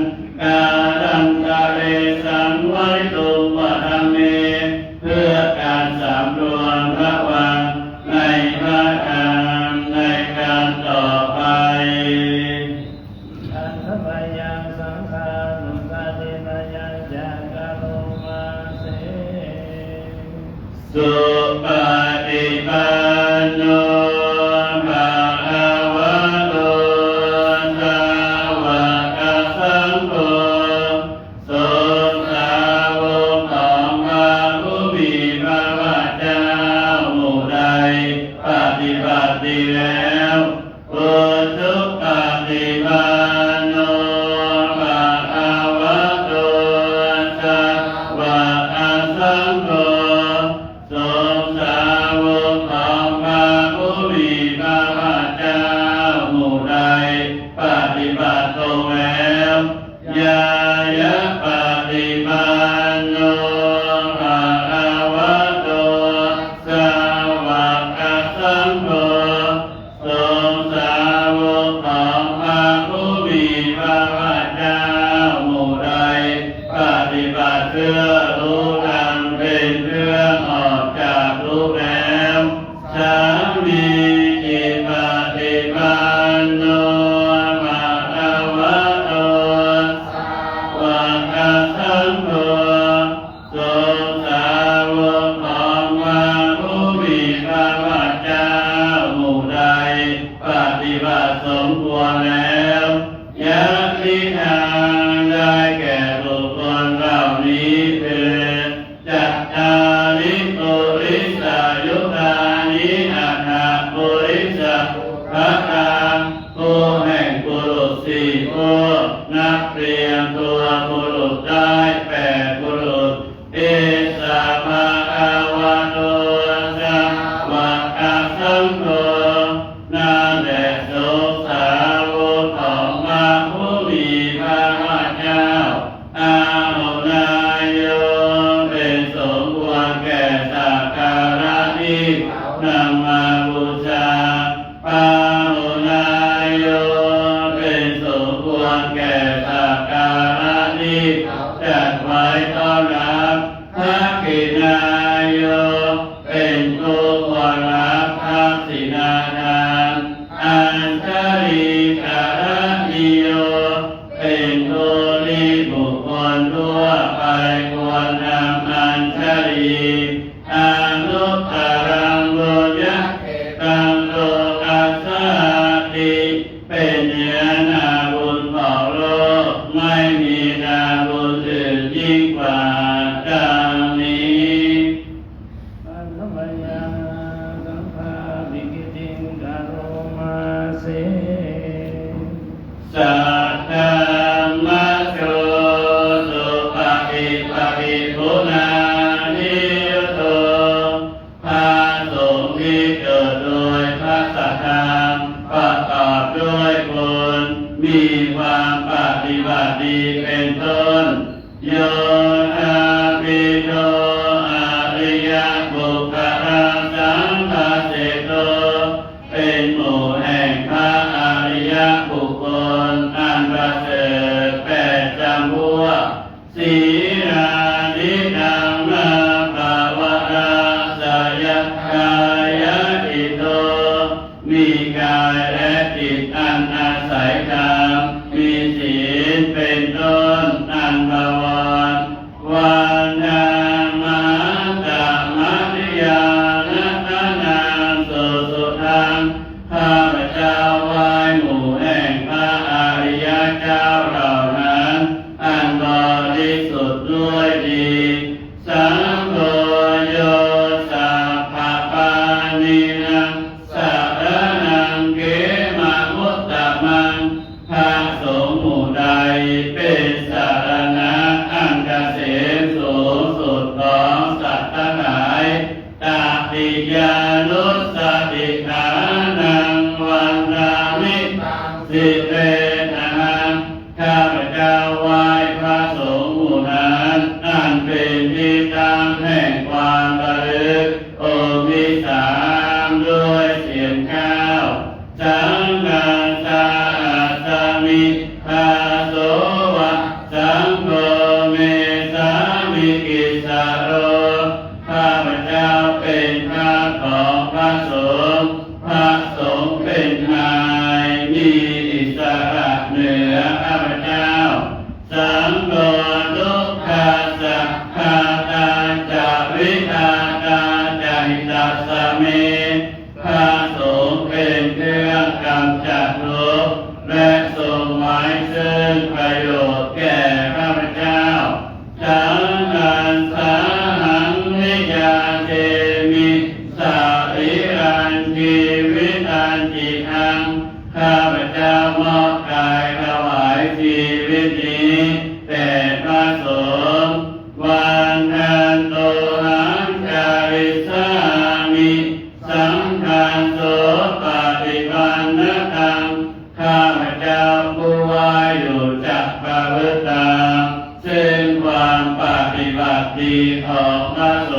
Kālantare saṃvarituṃ va dhamme. เพื่อการสำรวมระวังในพระธรรมในการต่อไป Atthamayaṃ saṅghānussatinayañca karoma se. Supaṭipanno bhagavato sāvakasaṅgho. สงฆ์สาวกของพระผู้มีพระภาคเจ้าหมู่ใดปฏิบัติดีแล้ว Ujupaṭipanno bhagavato sāvakasaṅgho. สงฆ์สาวกของพระผู้มีพระภาคเจ้าหมู่ใดปฏิบัติตรงแล้ว Ñāyapaṭipanno bhagavato sāvakasaṅgho. สงฆ์สาวกของพระผู้มีพระภาคเจ้าหมู่ใดปฏิบัติเพื่อรู้ธรรมเป็นเครื่องออกจากทุกข์แล้ว Sāmīcipaṭipanno bhagavato sāvakasaṅgho. สงฆ์สาวกของพระผู้มีพระภาคเจ้าหมู่ใดปฏิบัติสมควรแล้ว Yadidaṃ ได้แก่บุคคลเหล่านี้เทอญ Cattāri purisayugāni aṭṭha purisapuggalā. คู่แห่งบุรุษสี่คู่ นับเรียงตัวบุรุษได้แปดบุรุษ Esa bhagavato sāvakasaṅgho. นั่นแหละสงฆ์สาวกของพระผู้มีพระภาคเจ้า Āhuneyyo เป็นสมควรแก่สักการะที่นำมาบูชา Pāhuneyyo เป็นสมควรแก่สักการะที่จัดไว้ต้อนรับ Dakkhiṇeyyo เป็นผู้ควรรับทักษิณาทาน Añjalikaraṇīyo เป็นผู้ที่บุคคลทั่วไปควรทำอัญชลี Anuttaraṃ puññakkhettaṃ lokassāti เป็นเนื้อนาบุญของโลก ไม่มีนาบุญอื่นยิ่งกว่า ดังนี้ Atthamayaṃ saṅghābhigītiṃ karoma se. Saddhammajo supaṭipattiguṇaniyuto. พระสงฆ์ที่เกิดโดยพระสัทธรรม ประกอบด้วยคุณ มีความปฏิบัติดีเป็นต้น Yoṭṭhabbidho ariyapuggalasaṅghaseṭṭho. เป็นหมู่แห่งพระอริย บุคคลอันประเสริฐแปดจำพวก Sīlādidhammapavarāsaya kāyacitto มีกายและจิตอันอาศัยธรรม มีศีลเป็นต้นอันบวร Vandāmahatthamaniyaṃ ratanaṃ susuddhaṃ ข้าพเจ้าไหว้หมู่แห่งพระอริยเจ้าเหล่านั้น อันบริสุทธิ์ด้วยดี Saṅgho yo sabbapāṇīnaṃ saraṇaṃ khemamuttamaṃ พระสงฆ์หมู่ใดเป็นสรณะอันเกษมสูงสุดของสัตว์ทั้งหลาย Tatiyānussatiṭṭhānaṃ vandāmi taṃ sirenahaṃ ข้าพเจ้าไหว้พระสงฆ์หมู่นั้น อันเป็นที่ตั้งแห่งความระลึก องค์ที่สามด้วยเสียงเก้า Saṅghassa asmi dāso va saṅgho me sāmikissaro ข้าพเจ้าเป็นทาสของพระสงฆ์ พระสงฆ์เป็นนาย มีอิสระเหนือข้าพเจ้า Saṅgho dukkhassa ghātā ca vidhātā ca hitassa me พระสงฆ์เป็นเครื่องกำจัดทุกข์ และทรงไว้ซึ่งประโยชน์แก่ข้าพเจ้า Saṅghassa ahaṃ niyyādemi sarīrañjīvitañcidaṃ ข้าพเจ้ามอบกายถวายชีวิตนี้แด่พระสงฆ์ Vandantohaṃ carissāmi saṅghassopaṭipannataṃ ข้าพเจ้าผู้ไหว้อยู่จักประพฤติตามซึ่งความปฏิบัติดีของพระส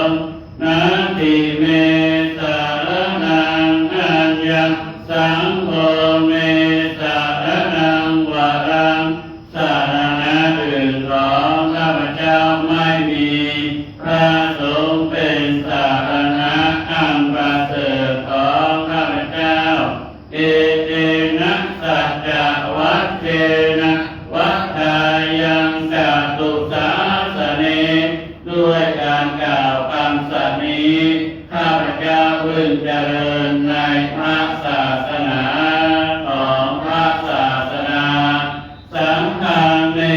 งฆ์ Natthi me saraṇaṃ aññaṃ saṅgho me saraṇaṃ varaṃ สรณะอื่นของข้าพเจ้าไม่มี พระสงฆ์เป็นสรณะอันประเสริฐของข้าพเจ้า Etena saccavajjena vaḍḍheyyaṃ satthu sāsane ด้วยการกล่าวคำสัตย์นี้ ข้าพเจ้าพึงเจริญในพระศาสนาของพระศาสดา Saṅghaṃ me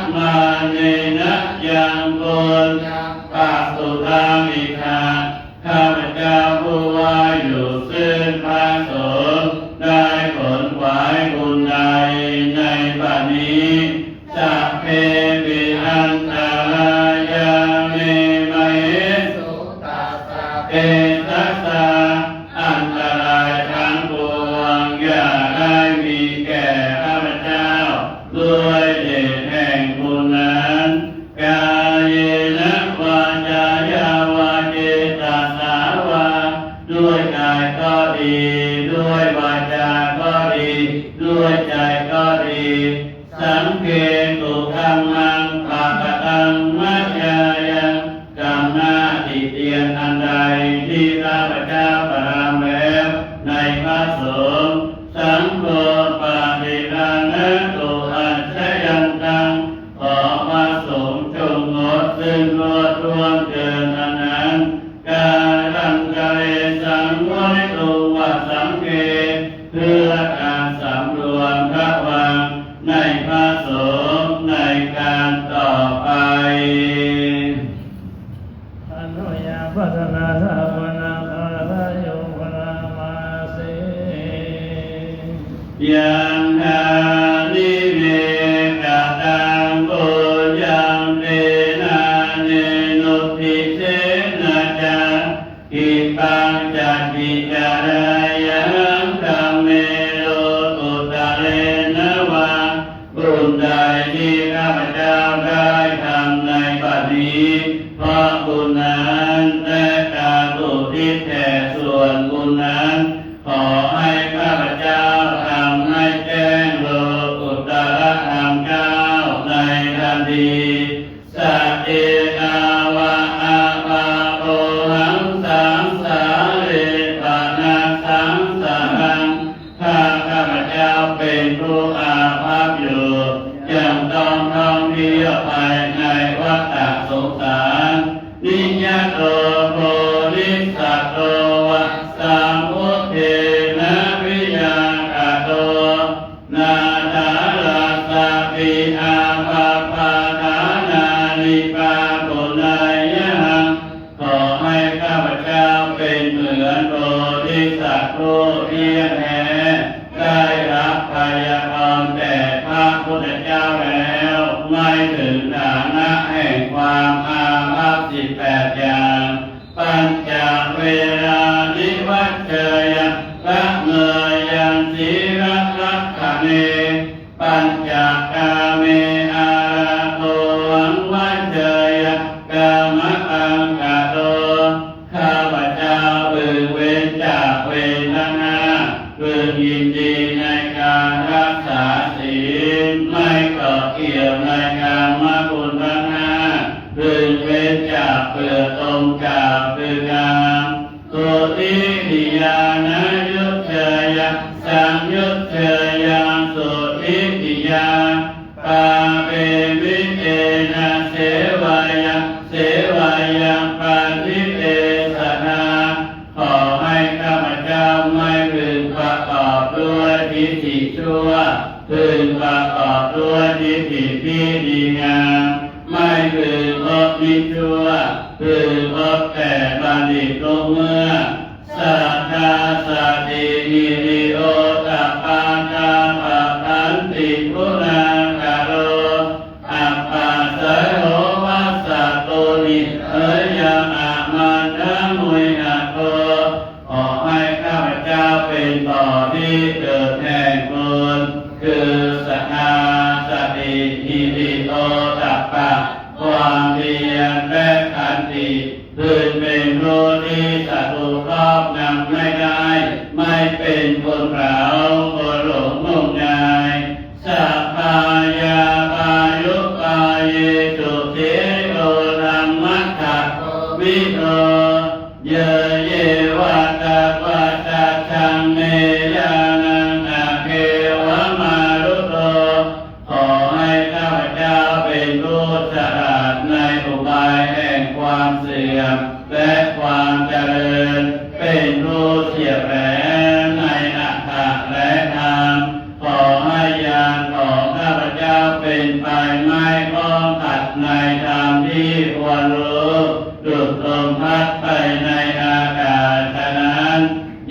vandamānena yaṃ puññaṃ pasutaṃ idha ข้าพเจ้าผู้ไหว้อยู่ซึ่งพระสงฆ์ได้ขนขวายบุญใดในบัดนี้ Sabbepi antarāyā me māhesuṃ tassa tejasā อันตรายทั้งปวงอย่าได้มีแก่ข้าพเจ้า ด้วยเดชแห่งบุญนั้น Kāyena vācāya va cetasā vā ด้วยกายก็ดี ด้วยวาจาก็ดี ด้วยใจก็ดี Saṅghe kukammaṃ pakataṃ mayā yaṃ กรรมหน้าติเตียนอันใดที่ข้าพเจ้ากระทำแล้วในพระสงฆ์ Saṅgho paṭiggaṇhatu accayantaṃ ขอพระสงฆ์จงงดซึ่งโทษล่วงเกินอันนั้น Kālantare saṃvarituṃ va saṅghe เพื่อการสำรวมระวังในพระสงฆ์ในการต่อไป Anuyapasanādhammanakarayo bharamāsi. Yaṃ dāni me kataṃ puññaṃ tena ānenūddisena ca khippāni ca jiññānāya dhamme lokuttare nava บุญใดที่ข้าพเจ้าได้ทำในบัดนี้ เพราะบุญนั้นและการอุทิศแผ่ส่วนบุญนั้น ขอให้ข้าพเจ้าทำ me pañcakāme ārabbho vajjeyya kamakaṃ kato. ข้าพเจ้าพึงเว้นจากเวรทั้งห้า พึงยินดีในการรักษาศีล ไม่เกาะเกี่ยวในกามคุณทั้งห้า พึงเว้นจากเปลือกตรงกาบคือกาม Tuṭṭhiyānayuñjeyya saññuñjeyya suṭṭhitiyā. Pāpemi tena seveyya seveyyaṃ paṇḍite sadā. ขอให้ข้าพเจ้าไม่พึงประกอบด้วยทิฏฐิชั่ว พึงประกอบด้วยทิฏฐิที่ดีงาม ไม่พึงคบมิตรชั่ว พึงคบแต่บัณฑิตทุกเมื่อ Saddha sati hiriottappakkhiṇa pabbajitā guṇākaro, appasayo vassa tuṇhī heyyaṃ āmantamuñhako. ขอให้ข้าพเจ้าเป็นบ่อที่เกิดแห่งบุญ คือศรัทธา สติ หิริ โอตตัปปะ ความเพียร และขันติ พึงเป็นผู้ที่ศัตรูครอบงำไม่ได้ ไม่เป็นคนเร้า คนหลงงมงาย Sabbāyā pāyupāyesu khero dhammaṭṭhako vidho, ye ye vata vata dhamme ñāṇaṃ agge vamāruto. ขอให้ข้าพเจ้าเป็นผู้ฉลาดในอุบายแห่งความเสื่อมและความเจริญ เป็นผู้เฉียบแหลมในอัตถะและธรรม ขอให้ญาณของข้าพเจ้าเป็นไปไม่ข้องขัดในธรรมที่ควรรู้ ดุจลมพัดไปในอากาศฉะนั้น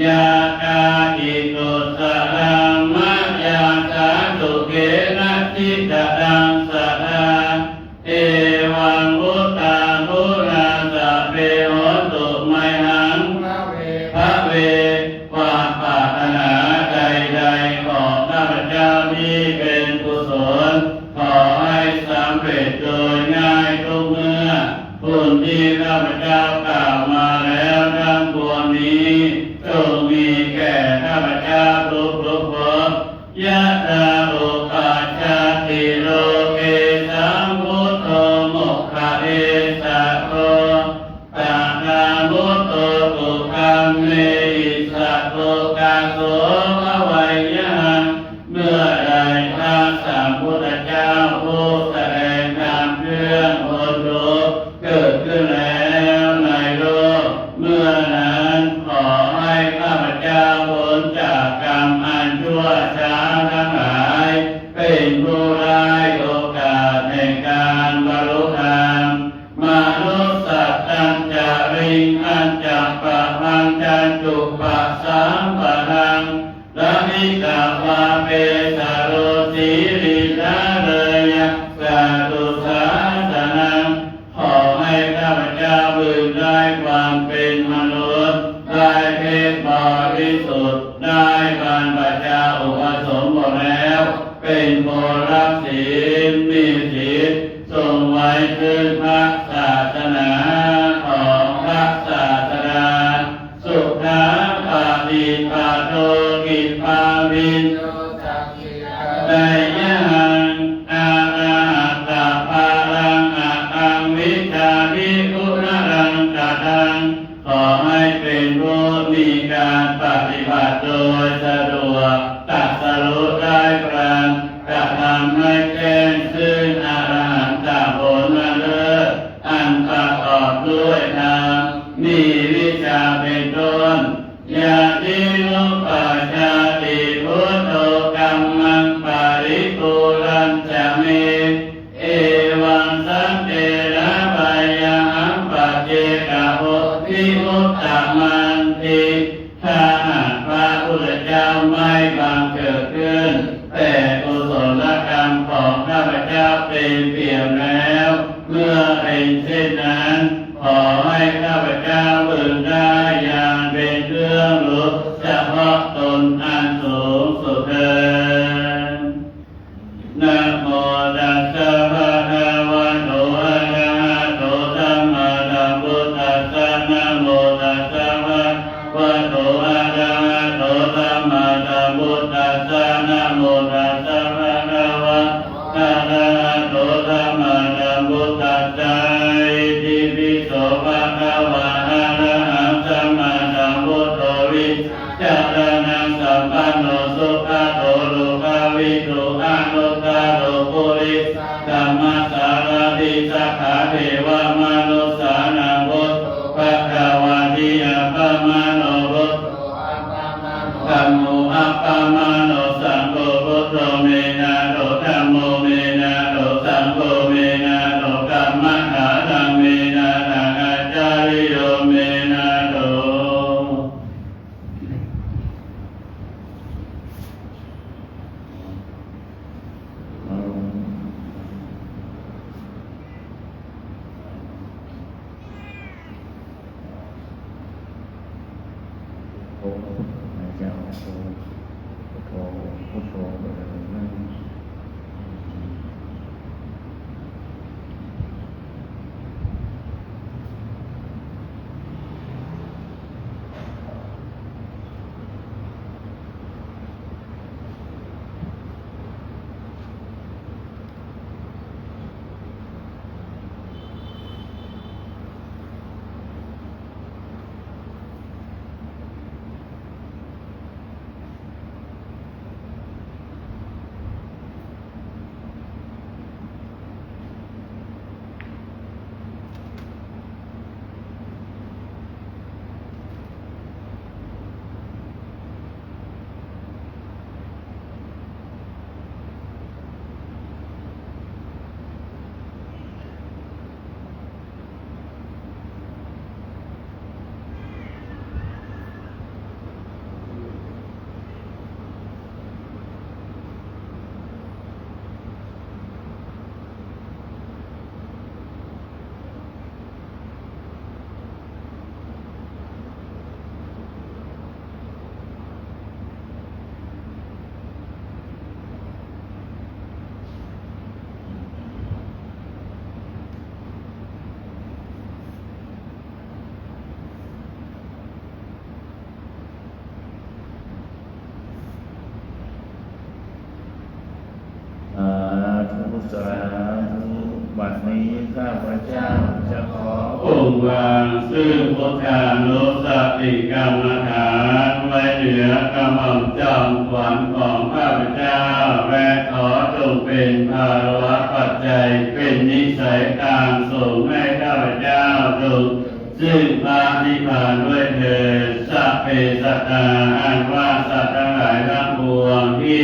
Yātrā hi kusalaṃ mayā jātu kena cittadaṃ sadā, evaṃ buddhānussāvino hontu mayhaṃ bhave bhave. ความปรารถนาใดๆของข้าพเจ้าที่เป็นกุศล ขอให้สำเร็จโดยง่ายทุกเมื่อ บุญที่ข้าพเจ้ากล่าวมาแล้วทั้งปวงนี้ จงมีแก่ข้าพเจ้าทุกๆภพ Yathā pajjati loke sambuddho moggakassa tathā mutto kukammehi svākkhāto bhavaṃ yaṃ. เมื่อใดพระสัมพุทธเจ้าผู้แสดงธรรมเครื่องพ้นทุกข์เกิดขึ้นแล้วในโลก เมื่อนั้นขอให้ข้าพเจ้าพ้นจากกรรมอันชั่วช้าทั้งหลาย เป็นผู้ได้โอกาสแห่งการบรรลุธรรม Manussatañca riṃ añca pabbañjañcupasampadaṃ, labitvā pāpetha no siriṃ dhāreyya satthusāsanaṃ. ขอให้ข้าพเจ้าพึงได้ความเป็นมนุษย์ ได้เพศบริสุทธิ์ ได้บรรพชาอุปสมบทแล้ว เป็นคนรักศีล มีศีล ทรงไว้ซึ่งพระศาสนาของพระศาสดา Sukhā paṭibhāto khippābhiññū sacchikātaṃ yaṃ arahattaphalaṃ ahaṃ vicchāmi guṇalaṅkataṃ. ขอให้เป็นผู้มีการปฏิบัติโดยสะดวก ตรัสรู้ได้พลัน กระทำให้แจ้งซึ่งอรหันตผลอันเลิศ อันประกอบด้วยธรรม มีวิชชาเป็นต้น Yadi nupajjati buddho dhammaṃ paripūrañca me, evaṃ saṅghena vayyaṃ paccekabuddhi uttamanti. ถ้าหากพระพุทธเจ้าไม่บังเกิดขึ้น แต่กุศลกรรมของข้าพเจ้าเต็มเปี่ยมแล้ว เมื่อเป็นเช่นนั้น ขอให้ข้าพเจ้าพึงได้ญาณเป็นเครื่องรู้เฉพาะตนอันสูงสุดเทอญ Namo tassa bhagavato arahato sammāsambuddhassa. Itipi so bhagavā arahaṃ sammāsambuddho vijjācaraṇasampanno sugato lokavidū anuttaro purisadammasārathi satthā devamanussānaṃ buddho bhagavāti. Appamāṇo buddho dhammo appamāṇo saṅgho buddho me nātho dhammo me nātho saṅgho me nātho dhammaddhānaṃ me nāthaṃ ācariyo me nātho.สาธุ สาธุ บัดนี้ข้าพเจ้าจะขอ องค์วางซึ่งพุทธานุสติกรรมฐานไว้เหนือกระหม่อมจอมขวัญของข้าพเจ้า และขอจงเป็นภาระปัจจัย เป็นนิสัยทางส่งให้ข้าพเจ้าจง ซึ่งพระนิพพานด้วยเทอญ สัพเพสัตตา อันว่าสัตว์ทั้งหลายทั้งปวงที่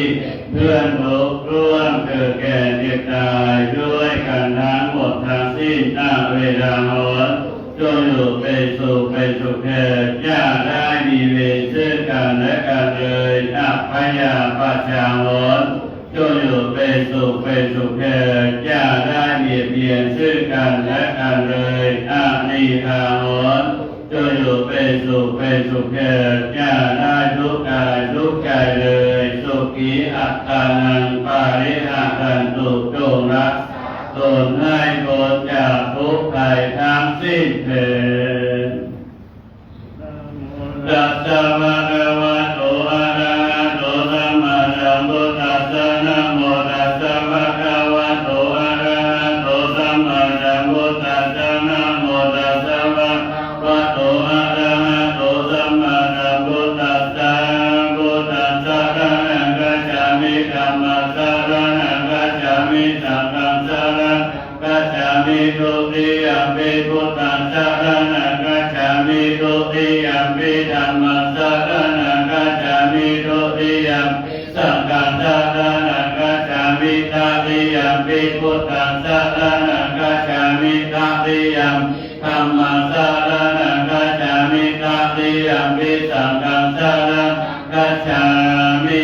เพื่อนทุกข์ร่วมเกิดแก่เจ็บตายด้วยกันทั้งหมดทั้งสิ้น ณ เวลาโน้น จงอยู่เป็นสุขเป็นสุขเถิด อย่าได้มีเวรซึ่งกันและกันเลย อัพพยาปชฌาโหร จงอยู่เป็นสุขเป็นสุขเถิด อย่าได้เบียดเบียนซึ่งกันและกันเลย อนีฆาโหร จงอยู่เป็นสุขเป็นสุขเถิด อย่าได้ทุกข์กายทุกข์ใจเลย สุขีอัตตานัง ปาริหะรันตุ จงรักษาตนให้พ้นจากทุกข์ภัยทั้งสิ้นเถิด Namo tassa bhagavato arahato sammāsambuddhassa. Namo tassa bhagavato arahato sammāsambuddhassa. Namo tassa bhagavato arahato sammāsambuddhassa. Buddhaṃ saraṇaṃ gacchāmi. Dhammaṃ saraṇaṃ gacchāmi. Saṅghaṃ saraṇaṃ gacchāmi. Dutiyampi buddhaṃ saraṇaṃ gacchāmi. Dutiyampi dhammaṃ saraṇaṃ gacchāmi. Dutiyampi saṅghaṃ saraṇaṃ gacchāmi. Tatiyampi buddhaṃ saraṇaṃ gacchāmi. Tatiyampi dhammaṃ saraṇaṃ gacchāmi. Tatiyampi saṅghaṃ saraṇaṃ gacchāmi.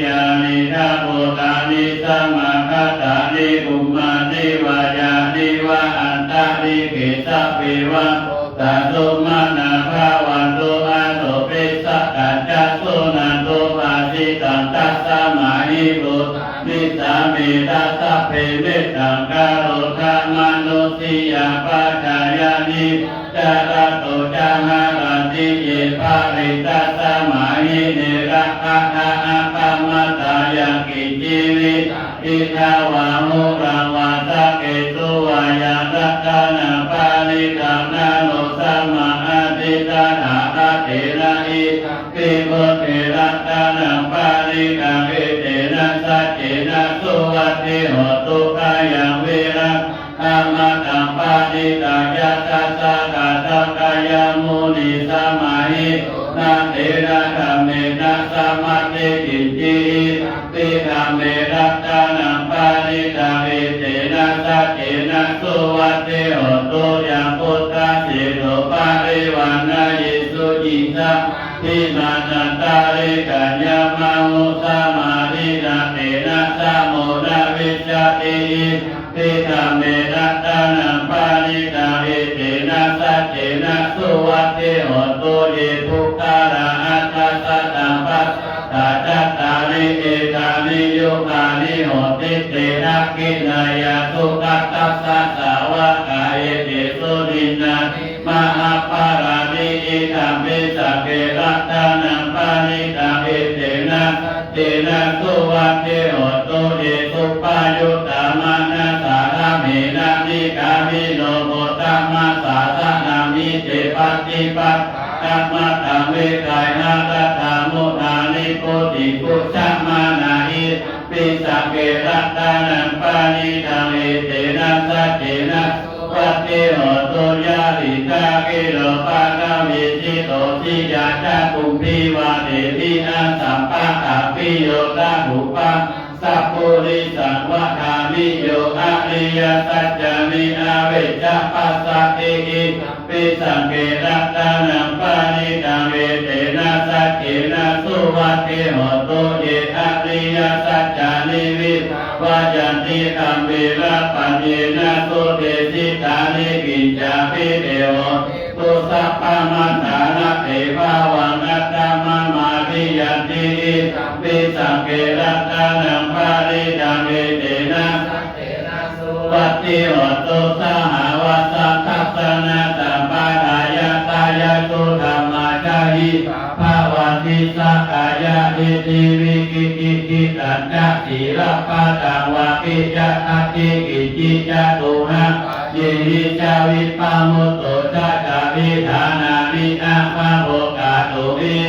Yānīdha bhūtāni samāgatāni, bhummāni vā yāni va antalikkhe, sabbe va bhūtā sumanā bhavantu, athopi sakkacca suṇantu bhāsitaṃ. Tasmā hi bhūtā nisāmetha sabbe, mettaṃ karotha mānusiyā pajāya, nivā carato ca haranti ye baliṃ. Tasmā hi ne rakkhatha appamattā. Yaṃ ki jīvitaṃ idha vā huraṃ vā saggesu vā yaṃ ratanaṃ paṇītaṃ na no samaṃ atthi tathā rakkhethi idampi buddhe ratanaṃ paṇītaṃ etena saccena suvatthi hotu. Khayaṃ virajaṃ amataṃ paṇītaṃ yadajjhagā sakyamunī samāhito na tena dhammena samatthi kiñci idampi dhamme ratanaṃ paṇītaṃ etena saccena suvatthi hotu. Yaṃ buddhaseṭṭho parivaṇṇayī suciṃ samādhimānantarikaññamāhu samādhinā tena samo na vijjati idampi dhamme ratanaṃ paṇītaṃ etena saccena suvatthi hotu. Ye puggalā aṭṭha sataṃ pasatthā cattāri etāni yugāni honti te dakkhiṇeyyā sugatassa sāvakā etesu dinnāni mahapphalāni idampi saṅghe ratanaṃ paṇītaṃ etena saccena suvatthi hotu. Ye suppayuttā manasā daḷhena nikkāmino gotamasāsanamhi te pattipattā amataṃ vigayha laddhā mudhā nibbutiṃ bhuñjamānā idampi saṅghe ratanaṃ paṇītaṃ etena saccena suvatthi hotu. Yadidaṃ girigabbharaṃ vijitaṃ siyā cātummhi vane bhiyā sampattā bhiyyo rāhubhaddamupāgaṃ sappurisaṃ vadāmi yo ariyasaccāni avecca passati idampi saṅghe ratanaṃ paṇītaṃ etena saccena suvatthi hotu. Ye ariyasaccāni vijitā vayanti gambhīrapaññena sudesitāni kiñcāpi te honti bhusappamattā na te bhavaṃ aṭṭhamamādiyanti idampi saṅghe ratanaṃ paṇītaṃ etena saccena suvatthi hotu. Sahāvassa dassanasampadāya tayassu dhammā jahitā bhavanti sakkāyadiṭṭhi vicikicchitañca sīlabbataṃ vāpi yadatthi kiñci catūhapāyehi ca vippamutto ca ca vidhānāni abhabbo kātuhi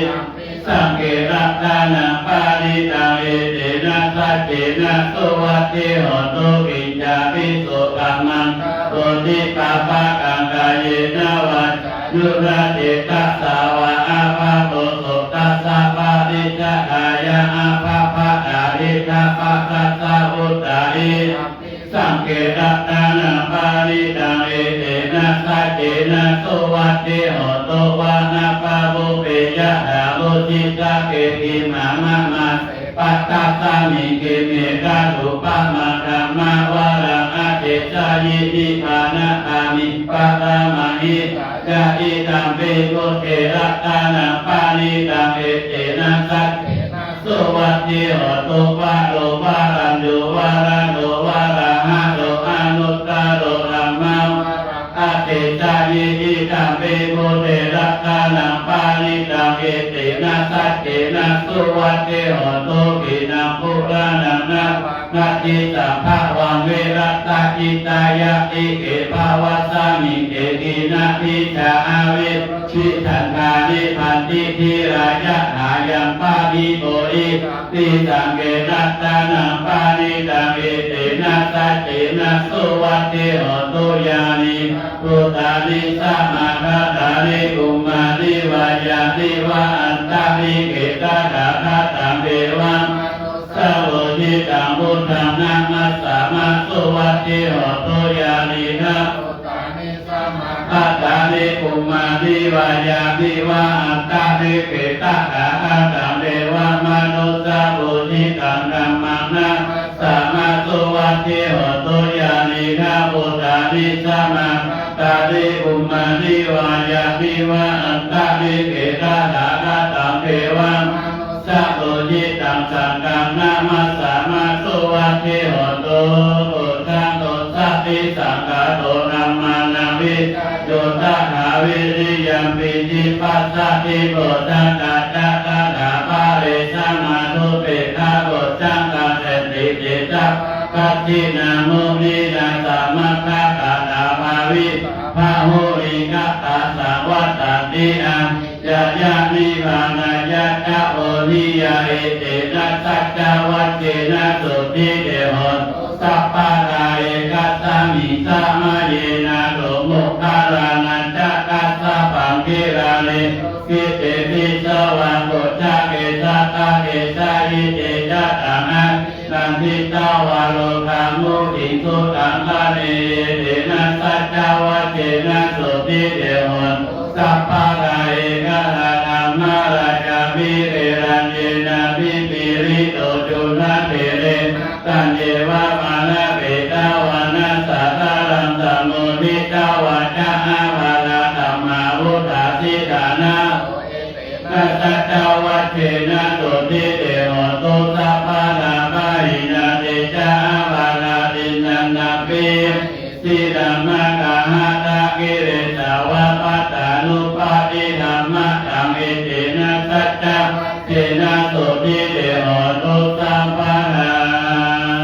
saṅghe ratanaṃ paṇītaṃ etena saccena suvatthi hotu. Kiñcāpi so kammaṃ karoti pāpakaṃ kāyena vācāyuda cetasā vā abhabbo so tassa pariṭṭhakāya abhabbatā diṭṭhapadassa vuttā idampi saṅghe ratanaṃ paṇītaṃ etena saccena suvatthi hotu. Vā abhabbupe yathā vucitagge khīṇamāmase paṭhassamiṃ khīṇe ṭhātupammā dhammavaraṃ adesayi nibbānagāmiṃ paramāṃ hitāya idampi buddhe ratanaṃ paṇītaṃ etena saccena suvatthi hotu. Varo varaññū varado varāharo anuttaro dhammavaraṃ adesayi idampi buddhe ratanaṃ paṇītaṃ etena saccena suvatthi hotu. Khīṇaṃ purāṇaṃ navaṃ natthi sambhavaṃ virattacittāyatike bhavasmiṃ te khīṇabījā aviruḷhichandā nibbanti dhīrā yathāyaṃ padīpo idampi saṅghe ratanaṃ paṇītaṃ etena saccena suvatthi hotu. Yānīdha bhūtāni samāgatāni bhummāni vā yāni va antalikkhe tathāgataṃ devamanussapūjitaṃ buddhaṃ namassāma suvatthi hotu. Yānīdha bhūtāni samāgatāni bhummāni vā yāni va antalikkhe tathāgataṃ devamanussapūjitaṃ dhammaṃ namassāma suvatthi hotu. Yānīdha bhūtāni samāgatāni bhummāni vā yāni va antalikkhe tathāgataṃ devamanussapūjitaṃ saṅghaṃ namassāma suvatthi hotu. Buddhaṃ dosābhisaṅkhā to dhammānaṃ vicayo tathā viriyampīti passaddhi bojjhaṅgā ca tathāpare samādhupekkhabojjhaṅgā Ete ca dakkhiṇā muninā sammadakkhātā bhāvitā bahulīkatā saṃvattanti aññāya nibbānāya ca bodhiyā. Etena saccavajjena sotthi te hotu sabbadā. Ekasmiṃ samaye nātho moggallānañca kassapaṃ gilāne dukkhite disvā koṭṭhake satta desayi. Te ca taṃ abhinanditvā rogā mucciṃsu taṅkhaṇe. Etena saccavajjena sotthi te hotu sabbadā. Ekadā dhammarājā vivelacchena vipīḷito cundattherena taññeva bhaṇāpetvāna sādaraṃ sammoditvā ca ābādhā tamhā vuṭṭhāsi ṭhānaso. Etena saccavajjena sotthi te hotu sabbadā. Pahīnā te ca ābādhā tiṇṇannampi sīlaṃ matthāhatakilesā va pattānuppattidhammataṃ. Etena saccavajjena sotthi te hotu sabbadā.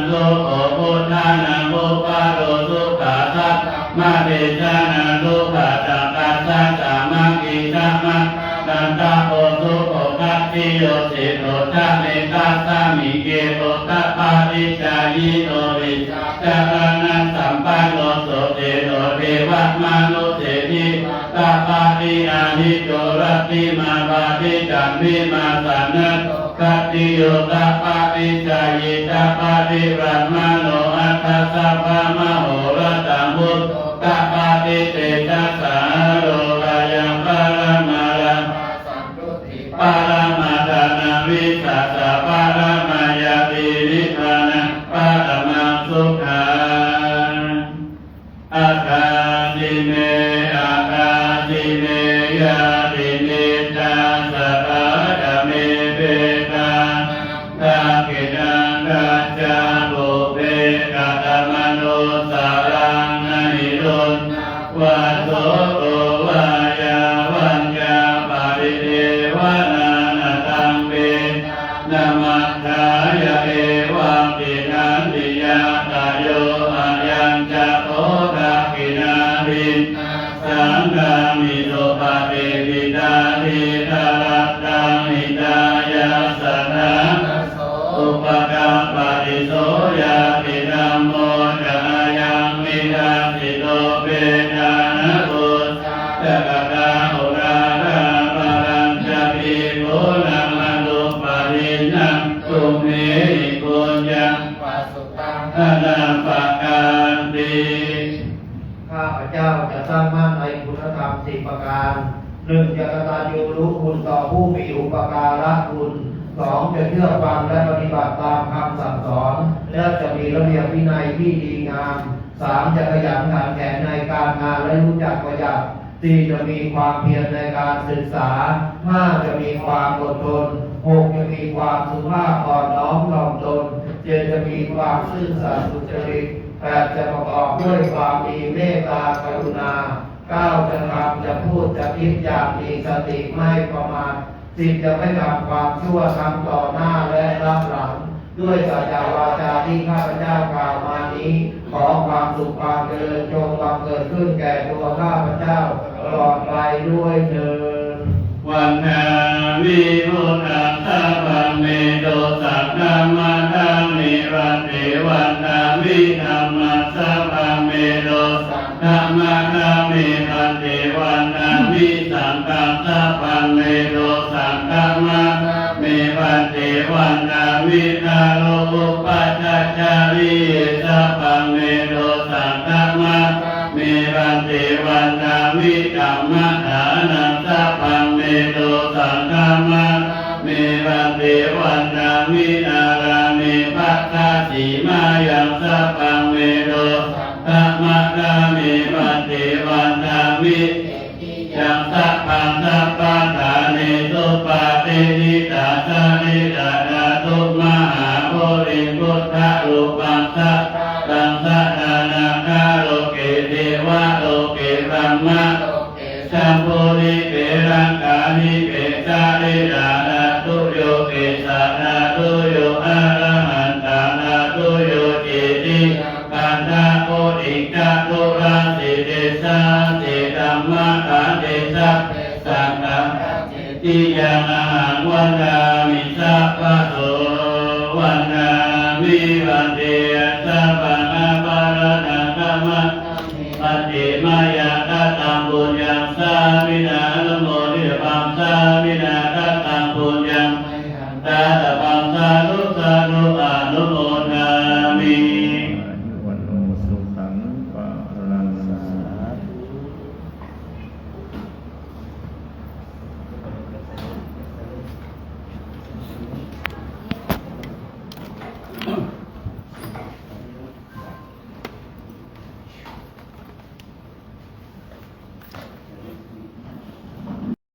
Sukho buddhānaṃ uppādo sukhā saddhammadesanā sukhā saṅghassa sāmaggī sammā santapo sukho khantiyūpasīdo ca mettāsmiṃ etoppaṭicchāyino vijjācaraṇasampanno susikkhito devamanussesivā tapati ariyo rattimābhādichambimasannato khattiyo tapati jhāyī tapati brāhmaṇo atha sabbamahorattaṃ buddho tapati tejasā. Haro haraṃ paramārambhā santuṭṭhī paramādhānaṃ vissāsaparamā ñātī nibbānaṃ paramaṃ sukhaṃ. Adāsi me adāsi me ñātimittā sakhā ca me petānaṃ dakkhiṇaṃ dañca pubbe katamanussaraṃ. Na hi ruṇṇaṃ vā soko vā yā vaññā paridevanā na taṃ petānamatthāya evaṃ tiṇṇanniyā tayo ayañca kho dakkhiṇā dinnā saṅghamhi supatiṭṭhitā dīgharattaṃ hitāyassa ṭhānaso upakappati. So ñātidhammo ca ayaṃ nidassito petāna pūjā ca katā uḷārā balañca bhikkhūnamanuppadinnaṃ tumhehi puññaṃ pasutaṃ anappakanti. ข้าพเจ้าจะตั้งมั่นในคุณธรรมสี่ประการ หนึ่ง จะกตัญญูรู้คุณต่อผู้มีอุปการะคุณ สอง จะเชื่อฟังและปฏิบัติตามคำสั่งสอน และจะมีระเบียบวินัยที่ดีงาม สาม จะขยันขันแข็งในการงานและรู้จักประหยัด สี่ จะมีความเพียรในการศึกษา ห้า จะมีความอดทน หก จะมีความสุภาพอ่อนน้อมถ่อมตน เจ็ด จะมีความซื่อสัตย์สุจริต แปด จะประกอบด้วยความดีเมตตากรุณา เก้า จะทำจะพูดจะคิดอย่างมีสติไม่ประมาท สิบ จะไม่ทำความชั่วทั้งต่อหน้าและรับหลัง ด้วยสัจจวาจาที่ข้าพเจ้ากล่าวมานี้ ขอความสุขความเจริญจงบังเกิดขึ้นแก่ตัวข้าพเจ้าตลอดไปด้วยเทอญ Vandāmi buddhaṃ sabbaṃ me dosaṃ khamatha me bhante. Vandāmi dhammaṃ sabbaṃ me dosaṃ khamatha me bhante. Vandāmi saṅghaṃ sabbaṃ me dosaṃ khamatha me bhante. Vandāmi garo upajjhācariye sabbaṃ me dosaṃ khamatha me bhante. Vandāmi kammadānaṃ sabbaṃ me dosaṃ khamatha me bhante. Vandāmi ārāme bhaddasīmāyaṃ sabbaṃ me dosaṃ khamatha me bhante. Vandāmi cetiyaṃ sabbaṃ sabbaṭṭhānesu patiṭṭhitā sarīradhātu mahābodhiṃ buddharūpaṃ sakalaṃ sadā nāgaloke devaloke brahmaloke jambudīpe laṅkādīpe sarīradhātuyo kesādhātuyo arahantā dhā Sabbaṃ aparādhaṃ khamatha me, ātimaññaṃ